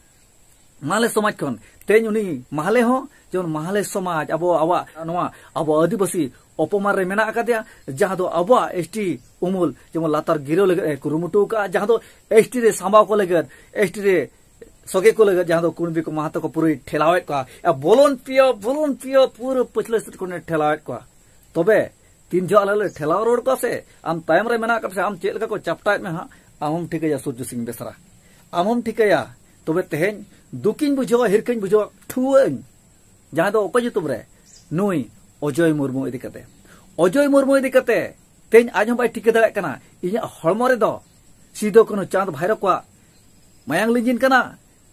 ᱢᱟᱦᱞᱮ ᱥᱚᱢᱟᱡᱽ ᱠᱷᱚᱱ ᱛᱮᱦᱮᱧ ᱩᱱᱤ ᱢᱟᱦᱞᱮ ᱦᱚᱸ ᱡᱮᱢᱚᱱ ᱢᱟᱦᱞᱮ ᱥᱚᱢᱟᱡᱽ, ᱟᱵᱚ ᱟᱵᱚᱣᱟᱜ ᱱᱚᱣᱟ ᱟᱵᱚ ᱟᱹᱫᱤᱵᱟᱹᱥᱤ ᱚᱯᱚᱢᱟᱱ ᱨᱮ ᱢᱮᱱᱟᱜ ᱟᱠᱟᱫᱮᱭᱟ, ᱡᱟᱦᱟᱸ ᱫᱚ ᱟᱵᱚᱣᱟᱜ ᱮᱥ ᱴᱤ ᱩᱢᱩᱞ ᱡᱮᱢᱚᱱ ᱞᱟᱛᱟᱨ ᱜᱤᱨᱟᱹ ᱞᱟᱹᱜᱤᱫ ᱮ ᱠᱩᱨᱩᱢᱩᱴᱩ ᱟᱠᱟᱫᱼᱟ, ᱡᱟᱦᱟᱸ ᱫᱚ ᱮᱥ ᱴᱤ ᱨᱮ ᱥᱟᱢᱵᱟᱣ ᱠᱚ ᱞᱟᱹᱜᱤᱫ, ᱮᱥ ᱴᱤ ᱨᱮ ᱥᱚᱜᱮ ᱠᱚ ᱞᱟᱹᱜᱤᱫ, ᱡᱟᱦᱟᱸ ᱫᱚ ᱠᱩᱬᱵᱤ ᱠᱚ ᱢᱟᱦᱟᱛᱚ ᱠᱚ ᱯᱩᱨᱟᱹᱭ ᱴᱷᱮᱞᱟᱣᱮᱫ ᱠᱚᱣᱟ᱾ ᱭᱟ, ᱵᱚᱞᱚᱱ ᱯᱮᱭᱟ, ᱵᱚᱞᱚᱱ ᱯᱮᱭᱟ, ᱯᱩᱨᱟᱹ ᱯᱟᱹᱪᱷᱞᱟᱹ ᱥᱮᱫ ᱠᱷᱚᱱᱮ ᱴᱷᱮᱞᱟᱣᱮᱫ ᱠᱚᱣᱟ᱾ ᱛᱚᱵᱮ ᱛᱤᱱ ᱡᱚᱦᱚᱜ ᱟᱞᱮ ᱞᱮ ᱴᱷᱮᱞᱟᱣ ᱨᱩᱣᱟᱹᱲ ᱠᱚᱣᱟ ᱥᱮ, ᱟᱢ ᱛᱟᱭᱚᱢ ᱨᱮ ᱢᱮᱱᱟᱜ ᱟᱠᱟᱫ ᱥᱮ, ᱟᱢ ᱪᱮᱫ ᱞᱮᱠᱟ ᱠᱚ ᱪᱟᱯᱴᱟᱭᱮᱫ ᱢᱮ ᱦᱟᱸᱜ, ᱟᱢ ᱦᱚᱸᱢ ᱴᱷᱤᱠᱟᱹᱭᱟ ᱥᱩᱨᱡᱚ ᱥᱤᱝ ᱵᱮᱥᱨᱟ᱾ ᱟᱢ ᱦᱚᱸᱢ ᱴᱷᱤᱠᱟᱹᱭᱟ᱾ ᱛᱚᱵᱮ ᱛᱮᱦᱮᱧ ᱫᱩᱠᱤᱧ ᱵᱩᱡᱷᱟᱹᱣᱟ, ᱦᱤᱨᱠᱟᱹᱧ ᱵᱩᱡᱷᱟᱹᱣᱟ, ᱴᱷᱩᱣᱟᱹᱧ, ᱡᱟᱦᱟᱸᱭ ᱫᱚ ᱚᱠᱚᱭ ᱧᱩᱛᱩᱢ ᱨᱮ? ᱱᱩᱭ ᱚᱡᱚᱭ ᱢᱩᱨᱢᱩ ᱤᱫᱤ ᱠᱟᱛᱮ᱾ ᱚᱡᱚᱭ ᱢᱩᱨᱢᱩ ᱤᱫᱤ ᱠᱟᱛᱮ ᱛᱮᱦᱮᱧ ᱟᱡ ᱦᱚᱸ ᱵᱟᱭ ᱴᱷᱤᱠᱟᱹ ᱫᱟᱲᱮᱭᱟᱜ ᱠᱟᱱᱟ, ᱤᱧᱟᱹᱜ ᱦᱚᱲᱢᱚ ᱨᱮᱫᱚ ᱥᱤᱫᱩ ᱠᱟᱹᱱᱦᱩ ᱪᱟᱸᱫᱽ ᱵᱷᱟᱭᱨᱚ ᱠᱚᱣᱟᱜ ᱢᱟᱭᱟᱝ ᱞᱤᱸᱡᱤᱱ ᱠᱟᱱᱟ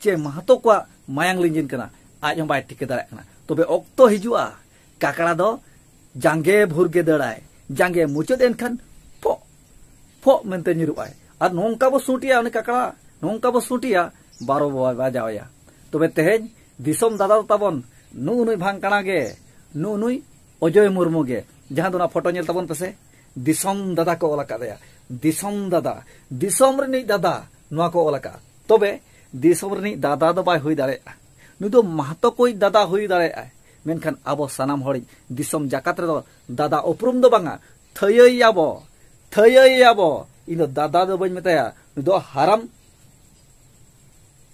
ᱪᱮ ᱢᱟᱦᱟᱛᱚ ᱠᱚᱣᱟᱜ ᱢᱟᱭᱟᱝ ᱞᱤᱸᱡᱤᱱ ᱠᱟᱱᱟ, ᱟᱡ ᱦᱚᱸ ᱵᱟᱭ ᱴᱷᱤᱠᱟᱹ ᱫᱟᱲᱮᱭᱟᱜ ᱠᱟᱱᱟ᱾ ᱛᱚᱵᱮ ᱚᱠᱛᱚ ᱦᱤᱡᱩᱜᱼᱟ, ᱠᱟᱠᱲᱟ ᱫᱚ ᱡᱟᱸᱜᱮ ᱵᱷᱩᱨ ᱜᱮ ᱫᱟᱹᱲᱟᱭ, ᱡᱟᱸᱜᱮ ᱢᱩᱪᱟᱹᱫ ᱮᱱ ᱠᱷᱟᱱ ᱯᱷᱚᱜ ᱯᱷᱚᱜ ᱢᱮᱱᱛᱮ ᱧᱩᱨᱩᱜᱼᱟᱭ᱾ ᱟᱨ ᱱᱚᱝᱠᱟ ᱵᱚ ᱥᱩᱴᱤᱭᱟ ᱩᱱᱤ ᱠᱟᱠᱲᱟ, ᱱᱚᱝᱠᱟ ᱵᱚ ᱥᱩᱴᱤᱭᱟ, ᱵᱟᱨᱚ ᱵᱚ ᱵᱟᱡᱟᱣᱮᱭᱟ᱾ ᱛᱚᱵᱮ ᱛᱮᱦᱮᱧ ᱫᱤᱥᱚᱢ ᱫᱟᱫᱟ ᱫᱚ ᱛᱟᱵᱚᱱ ᱱᱩᱜᱼᱩ ᱱᱩᱭ ᱵᱷᱟᱝ ᱠᱟᱬᱟ ᱜᱮ, ᱱᱩᱜᱼᱩ ᱱᱩᱭ ᱚᱡᱚᱭ ᱢᱩᱨᱢᱩ ᱜᱮ, ᱡᱟᱦᱟᱸ ᱫᱚ ᱚᱱᱟ ᱯᱷᱳᱴᱳ ᱧᱮᱞ ᱛᱟᱵᱚᱱ ᱯᱮᱥᱮ, ᱫᱤᱥᱚᱢ ᱫᱟᱫᱟ ᱠᱚ ᱚᱞ ᱟᱠᱟᱫᱮᱭᱟ᱾ ᱫᱤᱥᱚᱢ ᱫᱟᱫᱟ, ᱫᱤᱥᱚᱢ ᱨᱤᱱᱤᱡ ᱫᱟᱫᱟ ᱱᱚᱣᱟ ᱠᱚ ᱚᱞ ᱟᱠᱟᱫᱼᱟ᱾ ᱛᱚᱵᱮ ᱫᱤᱥᱚᱢ ᱨᱤᱱᱤᱡ ᱫᱟᱫᱟ ᱫᱚ ᱵᱟᱭ ᱦᱩᱭ ᱫᱟᱲᱮᱭᱟᱜᱼᱟ, ᱱᱩᱭ ᱫᱚ ᱢᱟᱦᱟᱛᱚ ᱠᱚᱭᱤᱡ ᱫᱟᱫᱟ ᱦᱩᱭ ᱫᱟᱲᱮᱭᱟᱜᱼᱟᱭ᱾ ᱢᱮᱱᱠᱷᱟᱱ ᱟᱵᱚ ᱥᱟᱱᱟᱢ ᱦᱚᱲᱤᱡ ᱫᱤᱥᱚᱢ ᱡᱟᱠᱟᱛ ᱨᱮᱫᱚ ᱫᱟᱫᱟ ᱩᱯᱨᱩᱢ ᱫᱚ ᱵᱟᱝᱟ, ᱛᱷᱟᱹᱭᱟᱹᱭᱟᱵᱚ, ᱛᱷᱟᱹᱭᱟᱹᱭᱟᱵᱚ᱾ ᱤᱧ ᱫᱚ ᱫᱟᱫᱟ ᱫᱚ ᱵᱟᱹᱧ ᱢᱮᱛᱟᱭᱟ, ᱱᱩᱭ ᱫᱚ ᱦᱟᱨᱟᱢ᱾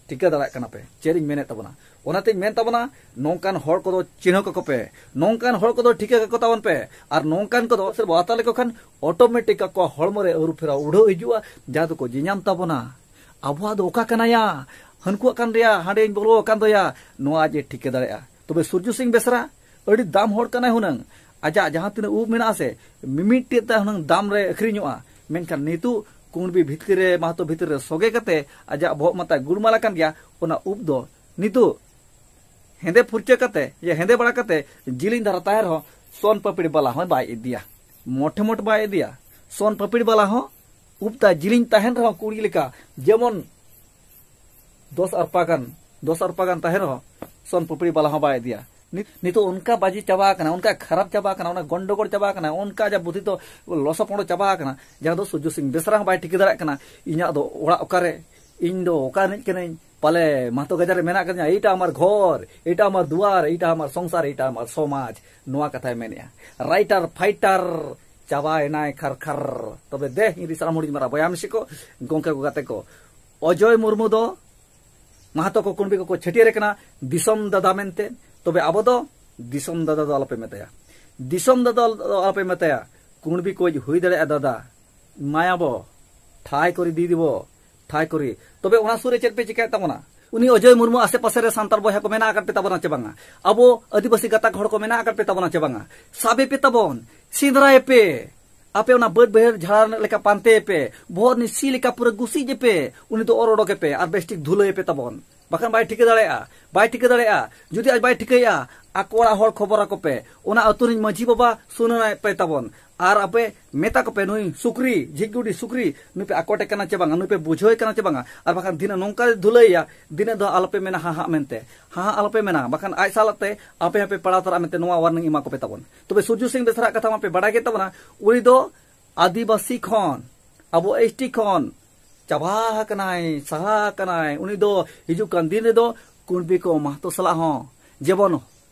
ᱴᱷᱤᱠᱟᱹ ᱫᱟᱲᱮᱭᱟᱜ ᱠᱟᱱᱟ ᱯᱮ ᱪᱮᱫ ᱤᱧ ᱢᱮᱱᱮᱫ ᱛᱟᱵᱚᱱᱟ? ᱚᱱᱟᱛᱮᱧ ᱢᱮᱱ ᱛᱟᱵᱚᱱᱟ, ᱱᱚᱝᱠᱟᱱ ᱦᱚᱲ ᱠᱚᱫᱚ ᱪᱤᱱᱦᱟᱹ ᱠᱟᱠᱚ ᱯᱮ, ᱱᱚᱝᱠᱟᱱ ᱦᱚᱲ ᱠᱚᱫᱚ ᱴᱷᱤᱠᱟᱹ ᱠᱟᱠᱚ ᱛᱟᱵᱚᱱ ᱯᱮ᱾ ᱟᱨ ᱱᱚᱝᱠᱟᱱ ᱠᱚᱫᱚ ᱥᱮ ᱵᱟᱛᱟ ᱞᱮᱠᱚ ᱠᱷᱟᱱ ᱚᱴᱳᱢᱮᱴᱤᱠ ᱟᱠᱚᱣᱟᱜ ᱦᱚᱲᱢᱚ ᱨᱮ ᱟᱹᱨᱩ ᱯᱷᱮᱨᱟᱣ ᱩᱰᱷᱟᱹᱣ ᱦᱤᱡᱩᱜᱼᱟ, ᱡᱟᱦᱟᱸ ᱫᱚᱠᱚ ᱧᱮᱧᱟᱢ ᱛᱟᱵᱚᱱᱟ᱾ ᱟᱵᱚᱣᱟᱜ ᱫᱚ ᱚᱠᱟ ᱠᱟᱱᱟᱭᱟ? ᱦᱟᱹᱱᱠᱩᱣᱟᱜ ᱠᱟᱱ ᱨᱮᱭᱟ, ᱦᱟᱸᱰᱮᱧ ᱵᱚᱞᱚ ᱟᱠᱟᱱ ᱫᱚᱭᱟ, ᱱᱚᱣᱟ ᱟᱡ ᱮ ᱴᱷᱤᱠᱟᱹ ᱫᱟᱲᱮᱭᱟᱜᱼᱟ᱾ ᱛᱚᱵᱮ ᱥᱩᱨᱡᱚ ᱥᱤᱝ ᱵᱮᱥᱨᱟ ᱟᱹᱰᱤ ᱫᱟᱢ ᱦᱚᱲ ᱠᱟᱱᱟᱭ ᱦᱩᱱᱟᱹᱝ, ᱟᱡᱟᱜ ᱡᱟᱦᱟᱸ ᱛᱤᱱᱟᱹᱜ ᱩᱵ ᱢᱮᱱᱟᱜᱼᱟ ᱥᱮ, ᱢᱤᱢᱤᱫᱴᱮᱡ ᱛᱮ ᱦᱩᱱᱟᱹᱝ ᱫᱟᱢ ᱨᱮ ᱟᱹᱠᱷᱨᱤᱧᱚᱜᱼᱟ᱾ ᱢᱮᱱᱠᱷᱟᱱ ᱱᱤᱛᱚᱜ ᱠᱩᱬᱵᱤ ᱵᱷᱤᱛᱨᱤ ᱨᱮ, ᱢᱟᱦᱟᱛᱚ ᱵᱷᱤᱛᱨᱤ ᱨᱮ ᱥᱚᱜᱮ ᱠᱟᱛᱮ ᱟᱡᱟᱜ ᱵᱚᱦᱚᱜ ᱢᱟᱛᱟ ᱜᱩᱲᱢᱟᱞ ᱟᱠᱟᱱ ᱜᱮᱭᱟ᱾ ᱚᱱᱟ ᱩᱵ ᱫᱚ ᱱᱤᱛᱚᱜ ᱦᱮᱸᱫᱮ ᱯᱷᱩᱨᱪᱟᱹ ᱠᱟᱛᱮ, ᱡᱮ ᱦᱮᱸᱫᱮ ᱵᱟᱲᱟ ᱠᱟᱛᱮ ᱡᱤᱞᱤᱧ ᱫᱷᱟᱨᱟ ᱛᱟᱦᱮᱸ ᱨᱮᱦᱚᱸ ᱥᱚᱱ ᱯᱟᱯᱲᱤ ᱵᱟᱞᱟ ᱦᱚᱸᱭ ᱵᱟᱭ ᱤᱫᱤᱭᱟ, ᱢᱚᱴᱷᱮ ᱢᱚᱴ ᱵᱟᱭ ᱤᱫᱤᱭᱟ᱾ ᱥᱚᱱ ᱯᱟᱯᱲᱤ ᱵᱟᱞᱟ ᱦᱚᱸ ᱩᱵ ᱛᱟᱭ ᱡᱤᱞᱤᱧ ᱛᱟᱦᱮᱱ ᱨᱮᱦᱚᱸ ᱠᱩᱲᱤ ᱞᱮᱠᱟ, ᱡᱮᱢᱚᱱ ᱫᱚᱥ ᱟᱨᱯᱟ ᱜᱟᱱ, ᱫᱚᱥ ᱟᱨᱯᱟ ᱜᱟᱱ ᱛᱟᱦᱮᱱ ᱨᱮᱦᱚᱸ ᱥᱚᱱ ᱯᱟᱯᱲᱤ ᱵᱟᱞᱟ ᱦᱚᱸ ᱵᱟᱭ ᱤᱫᱤᱭᱟ᱾ ᱱᱤᱛ-, ᱱᱤᱛᱚᱜ ᱚᱱᱠᱟ ᱵᱟᱡᱮ ᱪᱟᱵᱟ ᱟᱠᱟᱱᱟ, ᱚᱱᱠᱟ ᱠᱷᱟᱨᱟᱯ ᱪᱟᱵᱟ ᱟᱠᱟᱱᱟ, ᱚᱱᱟ ᱜᱚᱱᱰᱚᱜᱳᱲ ᱪᱟᱵᱟ ᱟᱠᱟᱱᱟ, ᱚᱱᱠᱟ ᱟᱡᱟᱜ ᱵᱩᱫᱷᱤ ᱫᱚ ᱞᱚᱥᱚᱯᱚᱲᱚ ᱪᱟᱵᱟ ᱟᱠᱟᱱᱟ, ᱡᱟᱦᱟᱸ ᱫᱚ ᱥᱩᱨᱡᱚ ᱥᱤᱝ ᱵᱮᱥᱨᱟ ᱦᱚᱸ ᱵᱟᱭ ᱴᱷᱤᱠᱟᱹ ᱫᱟᱲᱮᱭᱟᱜ ᱠᱟᱱᱟ, ᱤᱧᱟᱹᱜ ᱫᱚ ᱚᱲᱟᱜ ᱚᱠᱟᱨᱮ, ᱤᱧ ᱫᱚ ᱚᱠᱟ ᱨᱤᱱᱤᱡ ᱠᱟᱹᱱᱟᱹᱧ, ᱯᱟᱞᱮ ᱢᱟᱦᱛᱚ ᱜᱟᱡᱟᱲ ᱨᱮ ᱢᱮᱱᱟᱜ ᱟᱠᱟᱫᱤᱧᱟ, ᱮᱴᱟ ᱟᱢᱟᱨ ᱜᱷᱚᱨ, ᱮᱴᱟ ᱟᱢᱟᱨ ᱫᱩᱣᱟᱨ, ᱮᱴᱟ ᱟᱢᱟᱨ ᱥᱚᱝᱥᱟᱨ, ᱮᱴᱟ ᱟᱢᱟᱨ ᱥᱚᱢᱟᱡᱽ, ᱱᱚᱣᱟ ᱠᱟᱛᱷᱟᱭ ᱢᱮᱱᱮᱜᱼᱟ᱾ ᱨᱟᱭᱴᱟᱨ ᱯᱷᱟᱭᱴᱟᱨ ᱪᱟᱵᱟᱭᱮᱱᱟᱭ ᱠᱷᱟᱨ ᱠᱷᱟᱨ᱾ ᱛᱚᱵᱮ ᱫᱮ, ᱤᱧ ᱨᱤᱱ ᱥᱟᱱᱟᱢ ᱦᱩᱰᱤᱧ ᱢᱟᱨᱟᱝ ᱵᱚᱭᱦᱟ ᱢᱤᱥᱤ ᱠᱚ, ᱜᱚᱢᱠᱮ ᱠᱚ, ᱜᱟᱛᱮ ᱠᱚ, ᱚᱡᱚᱭ ᱢᱩᱨᱢᱩ ᱫᱚ ᱢᱟᱦᱟᱛᱚ ᱠᱚ ᱠᱩᱬᱵᱤ ᱠᱚᱠᱚ ᱪᱷᱟᱹᱴᱭᱟᱹᱨ ᱠᱟᱱᱟ ᱫᱤᱥᱚᱢ ᱫᱟᱫᱟ ᱢᱮᱱᱛᱮ᱾ ᱛᱚᱵᱮ ᱟᱵᱚ ᱫᱚ ᱫᱤᱥᱚᱢ ᱫᱟᱫᱟ ᱫᱚ ᱟᱞᱚᱯᱮ ᱢᱮᱛᱟᱭᱟ, ᱫᱤᱥᱚᱢ ᱫᱟᱫᱟ ᱫᱚ ᱟᱞᱚᱯᱮ ᱢᱮᱛᱟᱭᱟ᱾ ᱠᱩᱬᱵᱤ ᱠᱚ ᱦᱩᱭ ᱫᱟᱲᱮᱭᱟᱜᱼᱟ ᱫᱟᱫᱟ, ᱢᱟᱭᱟᱵᱚ, ᱴᱷᱟᱭ ᱠᱚᱨᱮ ᱫᱤᱫᱤᱵᱚ, ᱴᱷᱟᱭ ᱠᱚᱨᱮ᱾ ᱛᱚᱵᱮ ᱚᱱᱟ ᱥᱩᱨ ᱨᱮ ᱪᱮᱫ ᱯᱮ ᱪᱤᱠᱟᱹᱭᱮᱫ ᱛᱟᱵᱚᱱᱟ? ᱩᱱᱤ ᱚᱡᱚᱭ ᱢᱩᱨᱢᱩ ᱟᱥᱮ ᱯᱟᱥᱮ ᱨᱮ ᱥᱟᱱᱛᱟᱲ ᱵᱚᱭᱦᱟ ᱠᱚ ᱢᱮᱱᱟᱜ ᱟᱠᱟᱫ ᱯᱮ ᱛᱟᱵᱚᱱᱟ ᱪᱮ ᱵᱟᱝᱟ? ᱟᱵᱚ ᱟᱹᱫᱤᱵᱟᱹᱥᱤ ᱜᱟᱛᱟᱠ ᱦᱚᱲ ᱠᱚ ᱢᱮᱱᱟᱜ ᱟᱠᱟᱫ ᱯᱮ ᱛᱟᱵᱚᱱᱟ ᱪᱮ ᱵᱟᱝᱟ? ᱥᱟᱵᱮ ᱯᱮ ᱛᱟᱵᱚᱱ, ᱥᱮᱸᱫᱽᱨᱟᱭᱮ ᱯᱮ᱾ ᱟᱯᱮ ᱚᱱᱟ ᱵᱟᱹᱫ ᱵᱟᱹᱭᱦᱟᱹᱲ ᱡᱷᱟᱲᱟ ᱞᱮᱠᱟ ᱯᱟᱱᱛᱮᱭᱮ ᱯᱮ, ᱵᱚᱦᱚᱜ ᱨᱤᱱᱤᱡ ᱥᱤ ᱞᱮᱠᱟ ᱯᱩᱨᱟᱹ ᱜᱩᱥᱤᱡ ᱮᱯᱮ, ᱩᱱᱤ ᱫᱚ ᱚᱨ ᱚᱰᱚᱠᱮ ᱯᱮ ᱟᱨ ᱵᱮᱥᱴᱷᱤᱠ ᱫᱷᱩᱞᱟᱹᱭᱮ ᱯᱮ ᱛᱟᱵᱚᱱ᱾ ᱵᱟᱠᱷᱟᱱ ᱵᱟᱭ ᱴᱷᱤᱠᱟᱹ ᱫᱟᱲᱮᱭᱟᱜᱼᱟ, ᱵᱟᱭ ᱴᱷᱤᱠᱟᱹ ᱫᱟᱲᱮᱭᱟᱜᱼᱟ᱾ ᱡᱩᱫᱤ ᱟᱡ ᱵᱟᱭ ᱴᱷᱤᱠᱟᱹᱭᱮᱫᱼᱟ, ᱟᱠᱚ ᱚᱲᱟᱜ ᱦᱚᱲ ᱠᱷᱚᱵᱚᱨ ᱟᱠᱚ ᱯᱮ, ᱚᱱᱟ ᱟᱹᱛᱩ ᱨᱤᱱ ᱢᱟᱹᱡᱷᱤ ᱵᱟᱵᱟ ᱥᱩᱱᱟᱹᱭ ᱯᱮ ᱛᱟᱵᱚᱱ᱾ ᱟᱨ ᱟᱯᱮ ᱢᱮᱛᱟ ᱠᱚᱯᱮ, ᱱᱩᱭ ᱥᱩᱠᱨᱤ, ᱡᱷᱤᱜᱽᱜᱩᱰᱤ ᱥᱩᱠᱨᱤ, ᱱᱩᱭ ᱯᱮ ᱟᱠᱚᱴᱮ ᱠᱟᱱᱟ ᱪᱮ ᱵᱟᱝᱟ, ᱱᱩᱭ ᱯᱮ ᱵᱩᱡᱷᱟᱹᱣᱮ ᱠᱟᱱᱟ ᱪᱮ ᱵᱟᱝᱟ? ᱟᱨ ᱵᱟᱠᱷᱟᱱ ᱫᱷᱤᱱᱟᱹ ᱱᱚᱝᱠᱟ ᱫᱷᱩᱞᱟᱹᱭᱮᱭᱟ, ᱫᱷᱤᱱᱟᱹ ᱫᱚ ᱟᱞᱚᱯᱮ ᱢᱮᱱᱟ ᱦᱟᱸ ᱦᱟᱸ ᱢᱮᱱᱛᱮ, ᱦᱟᱸ ᱦᱟᱸ ᱟᱞᱚᱯᱮ ᱢᱮᱱᱟ, ᱵᱟᱠᱷᱟᱱ ᱟᱡ ᱥᱟᱞᱟᱜ ᱛᱮ ᱟᱯᱮ ᱦᱚᱸᱯᱮ ᱯᱟᱲᱟᱣ ᱛᱟᱨᱟᱜᱼᱟ ᱢᱮᱱᱛᱮ ᱱᱚᱣᱟ warning ᱮᱢᱟ ᱠᱚᱯᱮ ᱛᱟᱵᱚᱱ᱾ ᱛᱚᱵᱮ ᱥᱩᱨᱡᱩ ᱥᱤᱝ ᱵᱮᱥᱨᱟᱜ ᱠᱟᱛᱷᱟ ᱢᱟᱯᱮ ᱵᱟᱰᱟᱭ ᱜᱮ ᱛᱟᱵᱚᱱᱟ, ᱩᱱᱤ ᱫᱚ ᱟᱹᱫᱤᱵᱟᱹᱥᱤ ᱠᱷᱚᱱ, ᱟᱵᱚ ᱮᱥ ᱴᱤ ᱠᱷᱚᱱ ᱪᱟᱵᱟ ᱟᱠᱟᱱᱟᱭ, ᱥᱟᱦᱟ ᱟᱠᱟᱱᱟᱭ᱾ ᱩᱱᱤ ᱫᱚ ᱦᱤᱡᱩᱜ ᱠᱟᱱ ᱫᱤᱱ ᱨᱮᱫᱚ ᱠᱩᱬᱵᱤ ᱠᱚ ᱢᱟᱦᱛᱚ ᱥᱟᱞᱟᱜ ᱦᱚᱸ ᱡᱮᱢᱚᱱ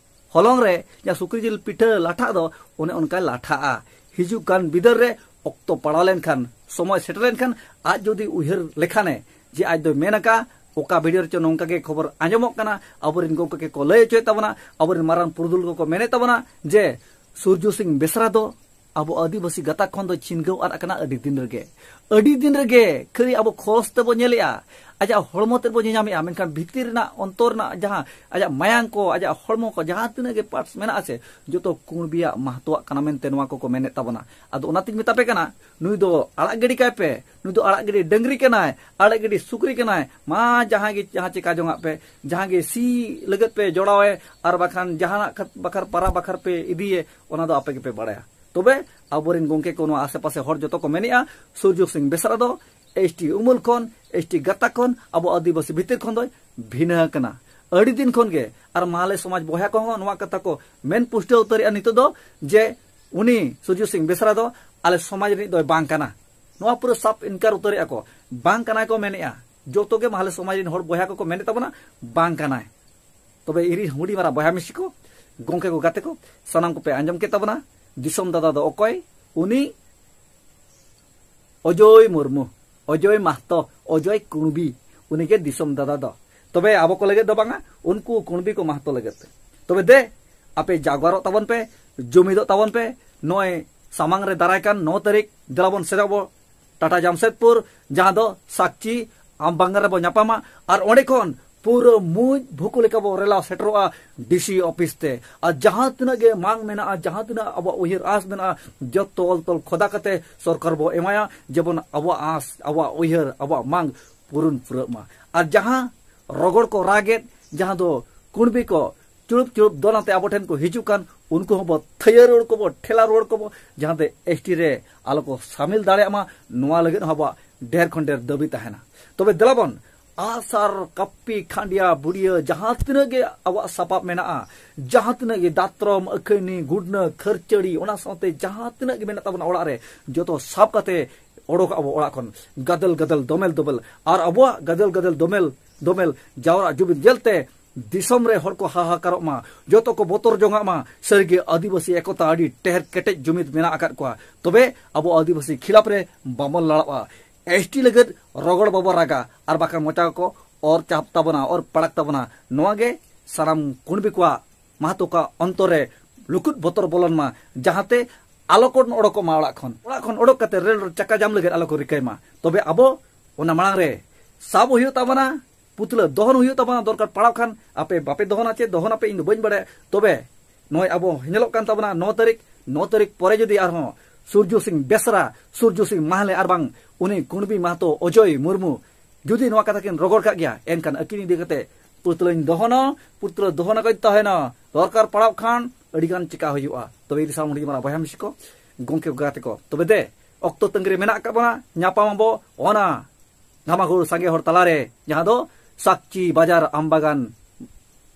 ᱦᱚᱞᱚᱝ ᱨᱮ ᱡᱟᱦᱟᱸ ᱥᱩᱠᱨᱤ ᱡᱤᱞ ᱯᱤᱴᱷᱟᱹ ᱞᱟᱴᱷᱟᱜ ᱫᱚ, ᱚᱱᱮ ᱚᱱᱠᱟᱭ ᱞᱟᱴᱷᱟᱜᱼᱟ᱾ ᱦᱤᱡᱩᱜ ᱠᱟᱱ ᱵᱤᱫᱟᱹᱞ ᱨᱮ ᱚᱠᱛᱚ ᱯᱟᱲᱟᱣ ᱞᱮᱱᱠᱷᱟᱱ, ᱥᱚᱢᱚᱭ ᱥᱮᱴᱮᱨ ᱞᱮᱱᱠᱷᱟᱱ, ᱟᱡ ᱡᱩᱫᱤ ᱩᱭᱦᱟᱹᱨ ᱞᱮᱠᱷᱟᱱᱮ ᱡᱮ ᱟᱡ ᱫᱚᱭ ᱢᱮᱱ ᱟᱠᱟᱫᱼᱟ, ᱚᱠᱟ ᱵᱷᱤᱰᱤᱭᱳ ᱨᱮᱪᱚ ᱱᱚᱝᱠᱟ ᱜᱮ ᱠᱷᱚᱵᱚᱨ ᱟᱸᱡᱚᱢᱚᱜ ᱠᱟᱱᱟ, ᱟᱵᱚᱨᱮᱱ ᱜᱚᱢᱠᱮ ᱠᱚᱠᱚ ᱞᱟᱹᱭ ᱦᱚᱪᱚᱭᱮᱫ ᱛᱟᱵᱚᱱᱟ, ᱟᱵᱚᱨᱮᱱ ᱢᱟᱨᱟᱝ ᱯᱩᱨᱩᱫᱷᱩᱞ ᱠᱚᱠᱚ ᱢᱮᱱᱮᱫ ᱛᱟᱵᱚᱱᱟ ᱡᱮ ᱥᱩᱨᱡᱩ ᱥᱤᱝ ᱵᱮᱥᱨᱟ ᱫᱚ ᱟᱵᱚ ᱟᱹᱫᱤᱵᱟᱹᱥᱤ ᱜᱟᱛᱟᱠ ᱠᱷᱚᱱ ᱫᱚ ᱪᱷᱤᱱᱜᱟᱹᱣ ᱟᱫ ᱟᱠᱟᱱᱟ ᱟᱹᱰᱤ ᱫᱤᱱ ᱨᱮᱜᱮ᱾ ᱟᱹᱰᱤ ᱫᱤᱱ ᱨᱮᱜᱮ ᱠᱷᱟᱹᱞᱤ ᱟᱵᱚ ᱠᱷᱚᱨᱚᱪ ᱛᱮᱵᱚ ᱧᱮᱞᱮᱜᱼᱟ, ᱟᱡᱟᱜ ᱦᱚᱲᱢᱚ ᱛᱮᱫ ᱵᱚ ᱧᱮᱧᱟᱢᱮᱜᱼᱟ, ᱢᱮᱱᱠᱷᱟᱱ ᱵᱷᱤᱛᱤᱨ ᱨᱮᱱᱟᱜ, ᱚᱱᱛᱚᱨ ᱨᱮᱱᱟᱜ ᱡᱟᱦᱟᱸ ᱟᱡᱟᱜ ᱢᱟᱭᱟᱝ ᱠᱚ, ᱟᱡᱟᱜ ᱦᱚᱲᱢᱚ ᱠᱚ, ᱡᱟᱦᱟᱸ ᱛᱤᱱᱟᱹᱜ ᱜᱮ ᱯᱟᱨᱴᱥ ᱢᱮᱱᱟᱜᱼᱟ ᱥᱮ, ᱡᱚᱛᱚ ᱠᱩᱬᱵᱤᱭᱟᱜ ᱢᱟᱦᱛᱚᱣᱟᱜ ᱠᱟᱱᱟ ᱢᱮᱱᱛᱮ ᱱᱚᱣᱟ ᱠᱚᱠᱚ ᱢᱮᱱᱮᱫ ᱛᱟᱵᱚᱱᱟ᱾ ᱟᱫᱚ ᱚᱱᱟᱛᱤᱧ ᱢᱮᱛᱟ ᱯᱮ ᱠᱟᱱᱟ, ᱱᱩᱭ ᱫᱚ ᱟᱲᱟᱜ ᱜᱤᱰᱤ ᱠᱟᱭ ᱯᱮ, ᱱᱩᱭ ᱫᱚ ᱟᱲᱟᱜ ᱜᱤᱰᱤ ᱰᱟᱹᱝᱨᱤ ᱠᱟᱱᱟᱭ, ᱟᱲᱟᱜ ᱜᱤᱰᱤ ᱥᱩᱠᱨᱤ ᱠᱟᱱᱟᱭ᱾ ᱢᱟ ᱡᱟᱦᱟᱸᱭ ᱜᱮ ᱡᱟᱦᱟᱸ ᱪᱤᱠᱟ ᱡᱚᱝᱟᱜ ᱯᱮ, ᱡᱟᱦᱟᱸ ᱜᱮ ᱥᱤ ᱞᱟᱹᱜᱤᱫ ᱯᱮ ᱡᱚᱲᱟᱣᱮ, ᱟᱨ ᱵᱟᱠᱷᱟᱱ ᱡᱟᱦᱟᱱᱟᱜ ᱠᱷᱟᱛ-, ᱵᱟᱠᱷᱟᱨ ᱯᱟᱨᱟ ᱵᱟᱠᱷᱟᱨ ᱯᱮ ᱤᱫᱤᱭᱮ, ᱚᱱᱟ ᱫᱚ ᱟᱯᱮ ᱜᱮᱯᱮ ᱵᱟᱲᱟᱭᱟ᱾ ᱛᱚᱵᱮ ᱟᱵᱚᱨᱮᱱ ᱜᱚᱢᱠᱮ ᱠᱚ ᱱᱚᱣᱟ ᱟᱥᱮ ᱯᱟᱥᱮ ᱦᱚᱲ ᱡᱚᱛᱚ ᱠᱚ ᱢᱮᱱᱮᱜᱼᱟ, ᱥᱩᱨᱡᱚ ᱥᱤᱝ ᱵᱮᱥᱨᱟ ᱫᱚ ᱮᱥ ᱴᱤ ᱩᱢᱩᱞ ᱠᱷᱚᱱ, ᱮᱥ ᱴᱤ ᱜᱟᱛᱟᱠ ᱠᱷᱚᱱ, ᱟᱵᱚ ᱟᱹᱫᱤᱵᱟᱹᱥᱤ ᱵᱷᱤᱛᱤᱨ ᱠᱷᱚᱱ ᱫᱚᱭ ᱵᱷᱤᱱᱟᱹ ᱟᱠᱟᱱᱟ ᱟᱹᱰᱤ ᱫᱤᱱ ᱠᱷᱚᱱ ᱜᱮ᱾ ᱟᱨ ᱢᱟᱦᱞᱮ ᱥᱚᱢᱟᱡᱽ ᱵᱚᱭᱦᱟ ᱠᱚᱦᱚᱸ ᱱᱚᱣᱟ ᱠᱟᱛᱷᱟ ᱠᱚ ᱢᱮᱱ ᱯᱩᱥᱴᱟᱹᱣ ᱩᱛᱟᱹᱨᱮᱜᱼᱟ ᱱᱤᱛᱚᱜ ᱫᱚ, ᱡᱮ ᱩᱱᱤ ᱥᱩᱨᱡᱚ ᱥᱤᱝ ᱵᱮᱥᱨᱟ ᱫᱚ ᱟᱞᱮ ᱥᱚᱢᱟᱡᱽ ᱨᱤᱱᱤᱡ ᱫᱚᱭ ᱵᱟᱝ ᱠᱟᱱᱟ᱾ ᱱᱚᱣᱟ ᱯᱩᱨᱟᱹ ᱥᱟᱯ ᱤᱱᱠᱟᱨ ᱩᱛᱟᱹᱨᱮᱜᱼᱟ ᱠᱚ, ᱵᱟᱝ ᱠᱟᱱᱟᱭ ᱠᱚ ᱢᱮᱱᱮᱜᱼᱟ᱾ ᱡᱚᱛᱚ ᱜᱮ ᱢᱟᱦᱞᱮ ᱥᱚᱢᱟᱡᱽ ᱨᱤᱱ ᱦᱚᱲ ᱵᱚᱭᱦᱟ ᱠᱚᱠᱚ ᱢᱮᱱᱮᱫ ᱛᱟᱵᱚᱱᱟ, ᱵᱟᱝ ᱠᱟᱱᱟᱭ᱾ ᱛᱚᱵᱮ ᱤᱧ ᱨᱤᱱ ᱦᱩᱰᱤᱧ ᱢᱟᱨᱟᱝ ᱵᱚᱭᱦᱟ ᱢᱤᱥᱤ ᱠᱚ, ᱜᱚᱢᱠᱮ ᱠᱚ, ᱜᱟᱛᱮ ᱠᱚ, ᱥᱟᱱᱟᱢ ᱠᱚᱯᱮ ᱟᱸᱡᱚᱢ ᱠᱮᱫ ᱛᱟᱵᱚᱱᱟ, ᱫᱤᱥᱚᱢ ᱫᱟᱫᱟ ᱫᱚ ᱚᱠᱚᱭ? ᱩᱱᱤ ᱚᱡᱚᱭ ᱢᱩᱨᱢᱩ, ᱚᱡᱚᱭ ᱢᱟᱦᱛᱚ, ᱚᱡᱚᱭ ᱠᱩᱬᱵᱤ, ᱩᱱᱤᱜᱮ ᱫᱤᱥᱚᱢ ᱫᱟᱫᱟ ᱫᱚ᱾ ᱛᱚᱵᱮ ᱟᱵᱚ ᱠᱚ ᱞᱟᱹᱜᱤᱫ ᱫᱚ ᱵᱟᱝᱟ, ᱩᱱᱠᱩ ᱠᱩᱬᱵᱤ ᱠᱚ ᱢᱟᱦᱟᱛᱚ ᱞᱟᱹᱜᱤᱫ ᱛᱮ᱾ ᱛᱚᱵᱮ ᱫᱮ, ᱟᱯᱮ ᱡᱟᱜᱽᱣᱟᱨᱚᱜ ᱛᱟᱵᱚᱱ ᱯᱮ, ᱡᱩᱢᱤᱫᱚᱜ ᱛᱟᱵᱚᱱ ᱯᱮ᱾ ᱱᱚᱜᱼᱚᱭ ᱥᱟᱢᱟᱝ ᱨᱮ ᱫᱟᱨᱟᱭ ᱠᱟᱱ ᱱᱚ ᱛᱟᱹᱨᱤᱠᱷ, ᱫᱮᱞᱟ ᱵᱚᱱ ᱥᱮᱱᱚᱜ ᱟᱵᱚ ᱴᱟᱴᱟ ᱡᱟᱢᱥᱮᱫᱽᱯᱩᱨ, ᱡᱟᱦᱟᱸ ᱫᱚ ᱥᱟᱠᱪᱤ ᱟᱢ ᱵᱟᱝᱜᱟᱞ ᱨᱮᱵᱚ ᱧᱟᱯᱟᱢᱟ᱾ ᱟᱨ ᱚᱸᱰᱮ ᱠᱷᱚᱱ ᱯᱩᱨᱟᱹ ᱢᱩᱸᱡ ᱵᱷᱩᱠᱩ ᱞᱮᱠᱟ ᱵᱚ ᱨᱮᱞᱟ ᱥᱮᱴᱮᱨᱚᱜᱼᱟ ᱰᱤ ᱥᱤ ᱚᱯᱷᱤᱥ ᱛᱮ᱾ ᱟᱨ ᱡᱟᱦᱟᱸ ᱛᱤᱱᱟᱹᱜ ᱜᱮ ᱢᱟᱝ ᱢᱮᱱᱟᱜᱼᱟ, ᱡᱟᱦᱟᱸ ᱛᱤᱱᱟᱹᱜ ᱟᱵᱚᱣᱟᱜ ᱩᱭᱦᱟᱹᱨ ᱟᱸᱥ ᱢᱮᱱᱟᱜᱼᱟ, ᱡᱚᱛᱚ ᱚᱞ ᱛᱚᱞ ᱠᱷᱚᱫᱟ ᱠᱟᱛᱮ ᱥᱚᱨᱠᱟᱨ ᱵᱚ ᱮᱢᱟᱭᱟ, ᱡᱮᱢᱚᱱ ᱟᱵᱚᱣᱟᱜ ᱟᱸᱥ, ᱟᱵᱚᱣᱟᱜ ᱩᱭᱦᱟᱹᱨ, ᱟᱵᱚᱣᱟᱜ ᱢᱟᱝ ᱯᱩᱨᱩᱱ ᱯᱩᱨᱟᱹᱜ ᱢᱟ᱾ ᱟᱨ ᱡᱟᱦᱟᱸ ᱨᱚᱜᱚᱲ ᱠᱚ ᱨᱟᱜᱮᱫ, ᱡᱟᱦᱟᱸ ᱫᱚ ᱠᱩᱬᱵᱤ ᱠᱚ ᱪᱩᱲᱩᱯ ᱪᱩᱲᱩᱯ ᱫᱚᱱ ᱟᱛᱮ ᱟᱵᱚ ᱴᱷᱮᱱ ᱠᱚ ᱦᱤᱡᱩᱜ ᱠᱟᱱ, ᱩᱱᱠᱩ ᱦᱚᱸᱵᱚ ᱛᱷᱟᱹᱭᱟᱹ ᱨᱩᱣᱟᱹᱲ ᱠᱚᱵᱚ, ᱴᱷᱮᱞᱟ ᱨᱩᱣᱟᱹᱲ ᱠᱚᱵᱚ, ᱡᱟᱦᱟᱸᱛᱮ ᱮᱥ ᱴᱤ ᱨᱮ ᱟᱞᱚ ᱠᱚ ᱥᱟᱢᱤᱞ ᱫᱟᱲᱮᱭᱟᱜ ᱢᱟ, ᱱᱚᱣᱟ ᱞᱟᱹᱜᱤᱫ ᱦᱚᱸ ᱟᱵᱚᱣᱟᱜ ᱰᱷᱮᱨ ᱠᱷᱚᱱ ᱰᱷᱮᱨ ᱫᱟᱹᱵᱤ ᱛᱟᱦᱮᱱᱟ᱾ ᱛᱚᱵᱮ ᱫᱮᱞᱟ ᱵᱚᱱ, ᱟᱜᱼᱥᱟᱨ, ᱠᱟᱹᱯᱤ, ᱠᱷᱟᱸᱰᱤᱭᱟ, ᱵᱩᱰᱤᱭᱟᱹ, ᱡᱟᱦᱟᱸ ᱛᱤᱱᱟᱹᱜ ᱜᱮ ᱟᱵᱚᱣᱟᱜ ᱥᱟᱯᱟᱵ ᱢᱮᱱᱟᱜᱼᱟ, ᱡᱟᱦᱟᱸ ᱛᱤᱱᱟᱹᱜ ᱜᱮ ᱫᱟᱛᱨᱚᱢ, ᱟᱹᱠᱷᱟᱹᱱᱤ, ᱜᱩᱰᱱᱟᱹ, ᱠᱷᱟᱹᱨᱪᱟᱹᱲᱤ, ᱚᱱᱟ ᱥᱟᱶᱛᱮ ᱡᱟᱦᱟᱸ ᱛᱤᱱᱟᱹᱜ ᱜᱮ ᱢᱮᱱᱟᱜ ᱛᱟᱵᱚᱱᱟ ᱚᱲᱟᱜ ᱨᱮ, ᱡᱚᱛᱚ ᱥᱟᱵ ᱠᱟᱛᱮ ᱚᱰᱚᱠ ᱟᱵᱚ ᱚᱲᱟᱜ ᱠᱷᱚᱱ ᱜᱟᱫᱮᱞ ᱜᱟᱫᱮᱞ, ᱫᱚᱢᱮᱞ ᱫᱚᱢᱮᱞ᱾ ᱟᱨ ᱟᱵᱚᱣᱟᱜ ᱜᱟᱫᱮᱞ ᱜᱟᱫᱮᱞ, ᱫᱚᱢᱮᱞ ᱫᱚᱢᱮᱞ ᱡᱟᱣᱨᱟ ᱡᱩᱢᱤᱫ ᱧᱮᱞᱛᱮ ᱫᱤᱥᱚᱢ ᱨᱮ ᱦᱚᱲ ᱠᱚ ᱦᱟᱦᱟᱠᱟᱨᱚᱜ ᱢᱟ, ᱡᱚᱛᱚ ᱠᱚ ᱵᱚᱛᱚᱨ ᱡᱚᱝᱟᱜ ᱢᱟ᱾ ᱥᱟᱹᱨᱤᱜᱮ ᱟᱹᱫᱤᱵᱟᱹᱥᱤ ᱮᱠᱚᱛᱟ ᱟᱹᱰᱤ ᱰᱷᱮᱨ ᱠᱮᱴᱮᱡ ᱡᱩᱢᱤᱫ ᱢᱮᱱᱟᱜ ᱟᱠᱟᱫ ᱠᱚᱣᱟ᱾ ᱛᱚᱵᱮ ᱟᱵᱚ ᱟᱹᱫᱤᱵᱟᱹᱥᱤ ᱠᱷᱤᱞᱟᱯ ᱨᱮ ᱵᱟᱵᱚᱱ ᱞᱟᱲᱟᱜᱼᱟ᱾ ᱮᱥ ᱴᱤ ᱞᱟᱹᱜᱤᱫ ᱨᱚᱜᱚᱲ ᱵᱟᱵᱚ ᱨᱟᱜᱟ, ᱟᱨ ᱵᱟᱠᱷᱟᱱ ᱢᱚᱪᱟ ᱠᱚ ᱚᱨ ᱪᱟᱯ ᱛᱟᱵᱚᱱᱟ, ᱚᱨ ᱯᱟᱲᱟᱜ ᱛᱟᱵᱚᱱᱟ᱾ ᱱᱚᱣᱟ ᱜᱮ ᱥᱟᱱᱟᱢ ᱠᱩᱬᱵᱤ ᱠᱚᱣᱟᱜ, ᱢᱟᱦᱟᱛᱚ ᱠᱚᱣᱟᱜ ᱚᱱᱛᱚᱨ ᱨᱮ ᱞᱩᱠᱩᱫ ᱵᱚᱛᱚᱨ ᱵᱚᱞᱚᱱ ᱢᱟ, ᱡᱟᱦᱟᱸᱛᱮ ᱟᱞᱚ ᱠᱚ ᱚᱰᱚᱠᱚᱜ ᱢᱟ ᱚᱲᱟᱜ ᱠᱷᱚᱱ᱾ ᱚᱲᱟᱜ ᱠᱷᱚᱱ ᱚᱰᱚᱠ ᱠᱟᱛᱮ ᱨᱮᱞ ᱪᱟᱠᱟ ᱡᱟᱢ ᱞᱟᱹᱜᱤᱫ ᱟᱞᱚ ᱠᱚ ᱨᱤᱠᱟᱹᱭ ᱢᱟ᱾ ᱛᱚᱵᱮ ᱟᱵᱚ ᱚᱱᱟ ᱢᱟᱲᱟᱝ ᱨᱮ ᱥᱟᱵ ᱦᱩᱭᱩᱜ ᱛᱟᱵᱚᱱᱟ, ᱯᱩᱛᱞᱟᱹ ᱫᱚᱦᱚᱱ ᱦᱩᱭᱩᱜ ᱛᱟᱵᱚᱱᱟ᱾ ᱫᱚᱨᱠᱟᱨ ᱯᱟᱲᱟᱣ ᱠᱷᱟᱱ ᱟᱯᱮ ᱵᱟᱯᱮ ᱫᱚᱦᱚᱱᱟ ᱪᱮ ᱫᱚᱦᱚᱱ ᱟᱯᱮ, ᱤᱧ ᱫᱚ ᱵᱟᱹᱧ ᱵᱟᱲᱟᱭᱟ᱾ ᱛᱚᱵᱮ ᱱᱚᱜᱼᱚᱭ ᱟᱵᱚ ᱧᱮᱞᱚᱜ ᱠᱟᱱ ᱛᱟᱵᱚᱱᱟ ᱱᱚ ᱛᱟᱹᱨᱤᱠᱷ, ᱱᱚ ᱛᱟᱹᱨᱤᱠᱷ ᱯᱚᱨᱮ ᱡᱩᱫᱤ ᱟᱨᱦᱚᱸ ᱥᱩᱨᱡᱚ ᱥᱤᱝ ᱵᱮᱥᱨᱟ, ᱥᱩᱨᱡᱚ ᱥᱤᱝ ᱢᱟᱦᱞᱮ ᱟᱨ ᱵᱟᱝ ᱩᱱᱤ ᱠᱩᱬᱵᱤ ᱢᱟᱦᱟᱛᱚ ᱚᱡᱚᱭ ᱢᱩᱨᱢᱩ ᱡᱩᱫᱤ ᱱᱚᱣᱟ ᱠᱟᱛᱷᱟ ᱠᱤᱱ ᱨᱚᱜᱚᱲ ᱠᱟᱜ ᱜᱮᱭᱟ, ᱮᱱᱠᱷᱟᱱ ᱟᱹᱠᱤᱱ ᱤᱫᱤ ᱠᱟᱛᱮ ᱯᱩᱛᱞᱟᱹᱧ ᱫᱚᱦᱚᱱᱟ, ᱯᱩᱛᱞᱟᱹ ᱫᱚᱦᱚᱱᱟ ᱠᱟᱹᱧ ᱛᱟᱦᱮᱱᱟ᱾ ᱫᱚᱨᱠᱟᱨ ᱯᱟᱲᱟᱣ ᱠᱷᱟᱱ ᱟᱹᱰᱤ ᱜᱟᱱ ᱪᱮᱠᱟ ᱦᱩᱭᱩᱜᱼᱟ᱾ ᱛᱚᱵᱮ ᱤᱨᱤᱥᱟᱢ ᱦᱩᱰᱤᱧ ᱢᱟᱨᱟᱝ ᱵᱚᱭᱦᱟ ᱢᱤᱥᱤ ᱠᱚ, ᱜᱚᱢᱠᱮ ᱠᱚ ᱜᱟᱛᱮ ᱠᱚ, ᱛᱚᱵᱮ ᱫᱮ, ᱚᱠᱛᱚ ᱛᱟᱺᱜᱤ ᱨᱮ ᱢᱮᱱᱟᱜ ᱟᱠᱟᱫ ᱵᱚᱱᱟ, ᱧᱟᱯᱟᱢ ᱟᱵᱚ ᱚᱱᱟ ᱫᱷᱟᱢᱟᱜᱩᱲ ᱥᱟᱸᱜᱮ ᱦᱚᱲ ᱛᱟᱞᱟᱨᱮ, ᱡᱟᱦᱟᱸ ᱫᱚ ᱥᱟᱠᱪᱤ ᱵᱟᱡᱟᱨ ᱟᱢᱵᱟᱜᱟᱱ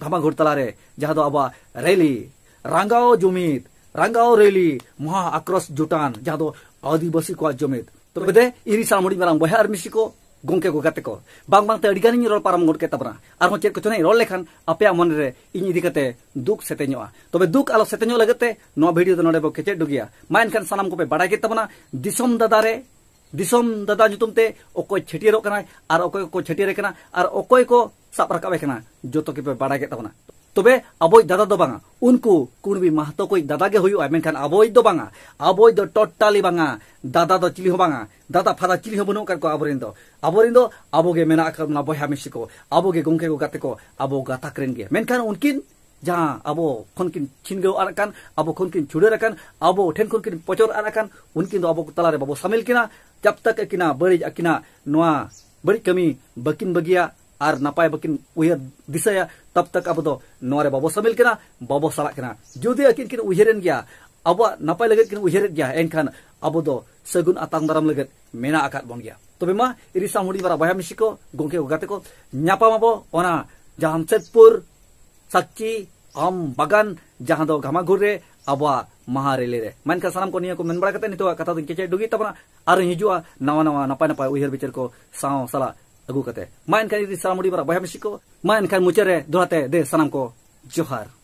ᱫᱷᱟᱢᱟᱜᱩᱲ ᱛᱟᱞᱟᱨᱮ, ᱡᱟᱦᱟᱸ ᱫᱚ ᱟᱵᱚᱣᱟᱜ ᱨᱮᱞᱤ, ᱨᱟᱸᱜᱟᱣ ᱡᱩᱢᱤᱫ, ᱨᱟᱸᱜᱟᱣ ᱨᱮᱞᱤ, ᱢᱚᱦᱟ ᱟᱠᱨᱚᱥ ᱡᱩᱴᱟᱱ, ᱡᱟᱦᱟᱸ ᱫᱚ ᱟᱹᱫᱤᱵᱟᱹᱥᱤ ᱠᱚᱣᱟᱜ ᱡᱩᱢᱤᱫ᱾ ᱛᱚᱵᱮ ᱫᱮ, ᱤᱨᱤᱥᱟᱢ ᱦᱩᱰᱤᱧ ᱢᱟᱨᱟᱝ ᱵᱚᱭᱦᱟ ᱟᱨ ᱢᱤᱥᱤ ᱠᱚ, ᱜᱚᱢᱠᱮ ᱠᱚ ᱜᱟᱛᱮ ᱠᱚ, ᱵᱟᱝ ᱵᱟᱝᱛᱮ ᱟᱹᱰᱤ ᱜᱟᱱᱤᱧ ᱨᱚᱲ ᱯᱟᱨᱚᱢ ᱜᱚᱫ ᱠᱮᱫ ᱛᱟᱵᱚᱱᱟ᱾ ᱟᱨᱦᱚᱸ ᱪᱮᱫ ᱠᱚᱪᱚ ᱱᱟᱜ ᱤᱧ ᱨᱚᱲ ᱞᱮᱠᱷᱟᱱ ᱟᱯᱮᱭᱟᱜ ᱢᱚᱱᱮ ᱨᱮ ᱤᱧ ᱤᱫᱤ ᱠᱟᱛᱮ ᱫᱩᱠ ᱥᱮᱛᱮᱧᱚᱜᱼᱟ᱾ ᱛᱚᱵᱮ ᱫᱩᱠ ᱟᱞᱚ ᱥᱮᱛᱮᱧᱚᱜ ᱞᱟᱹᱜᱤᱫ ᱛᱮ ᱱᱚᱣᱟ ᱵᱷᱤᱰᱤᱭᱳ ᱫᱚ ᱱᱚᱰᱮ ᱵᱚ ᱠᱮᱪᱮᱫ ᱰᱩᱜᱤᱭᱟ᱾ ᱢᱟ ᱮᱱᱠᱷᱟᱱ ᱥᱟᱱᱟᱢ ᱠᱚᱯᱮ ᱵᱟᱲᱟᱭ ᱠᱮᱫ ᱛᱟᱵᱚᱱᱟ, ᱫᱤᱥᱚᱢ ᱫᱟᱫᱟ ᱨᱮ ᱫᱤᱥᱚᱢ ᱫᱟᱫᱟ ᱧᱩᱛᱩᱢ ᱛᱮ ᱚᱠᱚᱭ ᱪᱷᱟᱹᱴᱭᱟᱹᱨᱚᱜ ᱠᱟᱱᱟᱭ ᱟᱨ ᱚᱠᱚᱭ ᱠᱚ ᱪᱷᱟᱹᱴᱭᱟᱹᱨᱮ ᱠᱟᱱᱟ ᱟᱨ ᱚᱠᱚᱭ ᱠᱚ ᱥᱟᱵ ᱨᱟᱠᱟᱵᱮ ᱠᱟᱱᱟ, ᱡᱚᱛᱚ ᱜᱮᱯᱮ ᱵᱟᱲᱟᱭ ᱠᱮᱫ ᱛᱟᱵᱚᱱᱟ᱾ ᱛᱚᱵᱮ ᱟᱵᱚᱭᱤᱡ ᱫᱟᱫᱟ ᱫᱚ ᱵᱟᱝᱟ, ᱩᱱᱠᱩ ᱠᱩᱬᱵᱤ ᱢᱟᱦᱛᱚ ᱠᱚᱭᱤᱡ ᱫᱟᱫᱟ ᱜᱮ ᱦᱩᱭᱩᱜᱼᱟ, ᱢᱮᱱᱠᱷᱟᱱ ᱟᱵᱚᱭᱤᱡ ᱫᱚ ᱵᱟᱝᱟ᱾ ᱟᱵᱚᱭᱤᱡ ᱫᱚ ᱴᱳᱴᱟᱞᱤ ᱵᱟᱝᱟ, ᱫᱟᱫᱟ ᱫᱚ ᱪᱤᱞᱤ ᱦᱚᱸ ᱵᱟᱝᱟ, ᱫᱟᱫᱟ ᱯᱷᱟᱫᱟ ᱪᱤᱞᱤ ᱦᱚᱸ ᱵᱟᱹᱱᱩᱜ ᱟᱠᱟᱫ ᱠᱚᱣᱟ ᱟᱵᱚᱨᱮᱱ ᱫᱚ᱾ ᱟᱵᱚᱨᱮᱱ ᱫᱚ ᱟᱵᱚ ᱜᱮ ᱢᱮᱱᱟᱜ ᱟᱠᱟᱫ ᱵᱚᱱᱟ ᱵᱚᱭᱦᱟ ᱢᱤᱥᱤ ᱠᱚ, ᱟᱵᱚ ᱜᱮ ᱜᱚᱢᱠᱮ ᱠᱚ ᱜᱟᱛᱮ ᱠᱚ, ᱟᱵᱚ ᱜᱟᱛᱟᱠ ᱨᱮᱱ ᱜᱮ᱾ ᱢᱮᱱᱠᱷᱟᱱ ᱩᱱᱠᱤᱱ ᱡᱟᱦᱟᱸ ᱟᱵᱚ ᱠᱷᱚᱱ ᱠᱤᱱ ᱪᱷᱤᱱᱜᱟᱹᱣ ᱟᱫ ᱟᱠᱟᱱ, ᱟᱵᱚ ᱠᱷᱚᱱ ᱠᱤᱱ ᱪᱷᱩᱰᱟᱹᱨ ᱟᱠᱟᱱ, ᱟᱵᱚ ᱴᱷᱮᱱ ᱠᱷᱚᱱ ᱠᱤᱱ ᱯᱚᱪᱚᱨ ᱟᱫ ᱟᱠᱟᱱ, ᱩᱱᱠᱤᱱ ᱫᱚ ᱟᱵᱚ ᱠᱚ ᱛᱟᱞᱟᱨᱮ ᱵᱟᱵᱚ ᱥᱟᱢᱤᱞ ᱠᱤᱱᱟ᱾ ᱡᱟᱵ ᱛᱟᱠ ᱟᱹᱠᱤᱱᱟᱜ ᱵᱟᱹᱲᱤᱡ, ᱟᱹᱠᱤᱱᱟᱜ ᱱᱚᱣᱟ ᱵᱟᱹᱲᱤᱡ ᱠᱟᱹᱢᱤ ᱵᱟᱹᱠᱤᱱ ᱵᱟᱹᱜᱤᱭᱟ ᱟᱨ ᱱᱟᱯᱟᱭ ᱵᱟᱹᱠᱤᱱ ᱩᱭᱦᱟᱹᱨ ᱫᱤᱥᱟᱹᱭᱟ, ᱛᱟᱵ ᱛᱟᱠ ᱟᱵᱚ ᱫᱚ ᱱᱚᱣᱟ ᱨᱮ ᱵᱟᱵᱚ ᱥᱟᱢᱤᱞ ᱠᱟᱱᱟ, ᱵᱟᱵᱚ ᱥᱟᱞᱟᱜ ᱠᱟᱱᱟ᱾ ᱡᱩᱫᱤ ᱟᱹᱠᱤᱱ ᱠᱤᱱ ᱩᱭᱦᱟᱹᱨᱮᱱ ᱜᱮᱭᱟ, ᱟᱵᱚᱣᱟᱜ ᱱᱟᱯᱟᱭ ᱞᱟᱹᱜᱤᱫ ᱠᱤᱱ ᱩᱭᱦᱟᱹᱨᱮᱫ ᱜᱮᱭᱟ, ᱮᱱᱠᱷᱟᱱ ᱟᱵᱚ ᱫᱚ ᱥᱟᱹᱜᱩᱱ ᱟᱛᱟᱝ ᱫᱟᱨᱟᱢ ᱞᱟᱹᱜᱤᱫ ᱢᱮᱱᱟᱜ ᱟᱠᱟᱫ ᱵᱚᱱ ᱜᱮᱭᱟ᱾ ᱛᱚᱵᱮ ᱢᱟ, ᱤᱨᱤ ᱥᱟᱢ ᱦᱩᱰᱤᱧ ᱢᱟᱨᱟᱝ ᱵᱚᱭᱦᱟ ᱢᱤᱥᱤ ᱠᱚ, ᱜᱚᱢᱠᱮ ᱠᱚ, ᱜᱟᱛᱮ ᱠᱚ, ᱧᱟᱯᱟᱢ ᱟᱵᱚ ᱚᱱᱟ ᱡᱟᱢᱥᱮᱫᱽᱯᱩᱨ ᱥᱟᱠᱪᱤ ᱟᱢ ᱵᱟᱜᱟᱱ, ᱡᱟᱦᱟᱸ ᱫᱚ ᱜᱷᱟᱢᱟᱜᱷᱩᱨ ᱨᱮ ᱟᱵᱚᱣᱟᱜ ᱢᱟᱦᱟ ᱨᱮᱞᱤ ᱨᱮ᱾ ᱢᱟ ᱮᱱᱠᱷᱟᱱ ᱥᱟᱱᱟᱢ ᱠᱚ ᱱᱤᱭᱟᱹ ᱠᱚ ᱢᱮᱱ ᱵᱟᱲᱟ ᱠᱟᱛᱮ ᱱᱤᱛᱚᱜ ᱠᱟᱛᱷᱟ ᱫᱚᱧ ᱠᱮᱪᱮᱫ ᱰᱩᱜᱤ ᱛᱟᱵᱚᱱᱟ᱾ ᱟᱨ ᱦᱤᱡᱩᱜᱼᱟ ᱱᱟᱣᱟ ᱱᱟᱣᱟ ᱱᱟᱯᱟᱭ ᱱᱟᱯᱟᱭ ᱩᱭᱦᱟᱹᱨ ᱵᱤᱪᱟᱹᱨ ᱠᱚ ᱥᱟᱶ ᱥᱟᱞᱟᱜ ᱟᱹᱜᱩ ᱠᱟᱛᱮ᱾ ᱢᱟ ᱮᱱᱠᱷᱟᱱ ᱤᱨᱤ ᱥᱟᱢ ᱦᱩᱰᱤᱧ ᱢᱟᱨᱟᱝ ᱵᱚᱭᱦᱟ ᱢᱤᱥᱤ ᱠᱚ, ᱢᱟ ᱮᱱᱠᱷᱟᱱ ᱢᱩᱪᱟᱹᱫ ᱨᱮ ᱫᱚᱦᱲᱟ ᱛᱮ ᱫᱮ ᱥᱟᱱᱟᱢ ᱠᱚ ᱡᱚᱦᱟᱨ᱾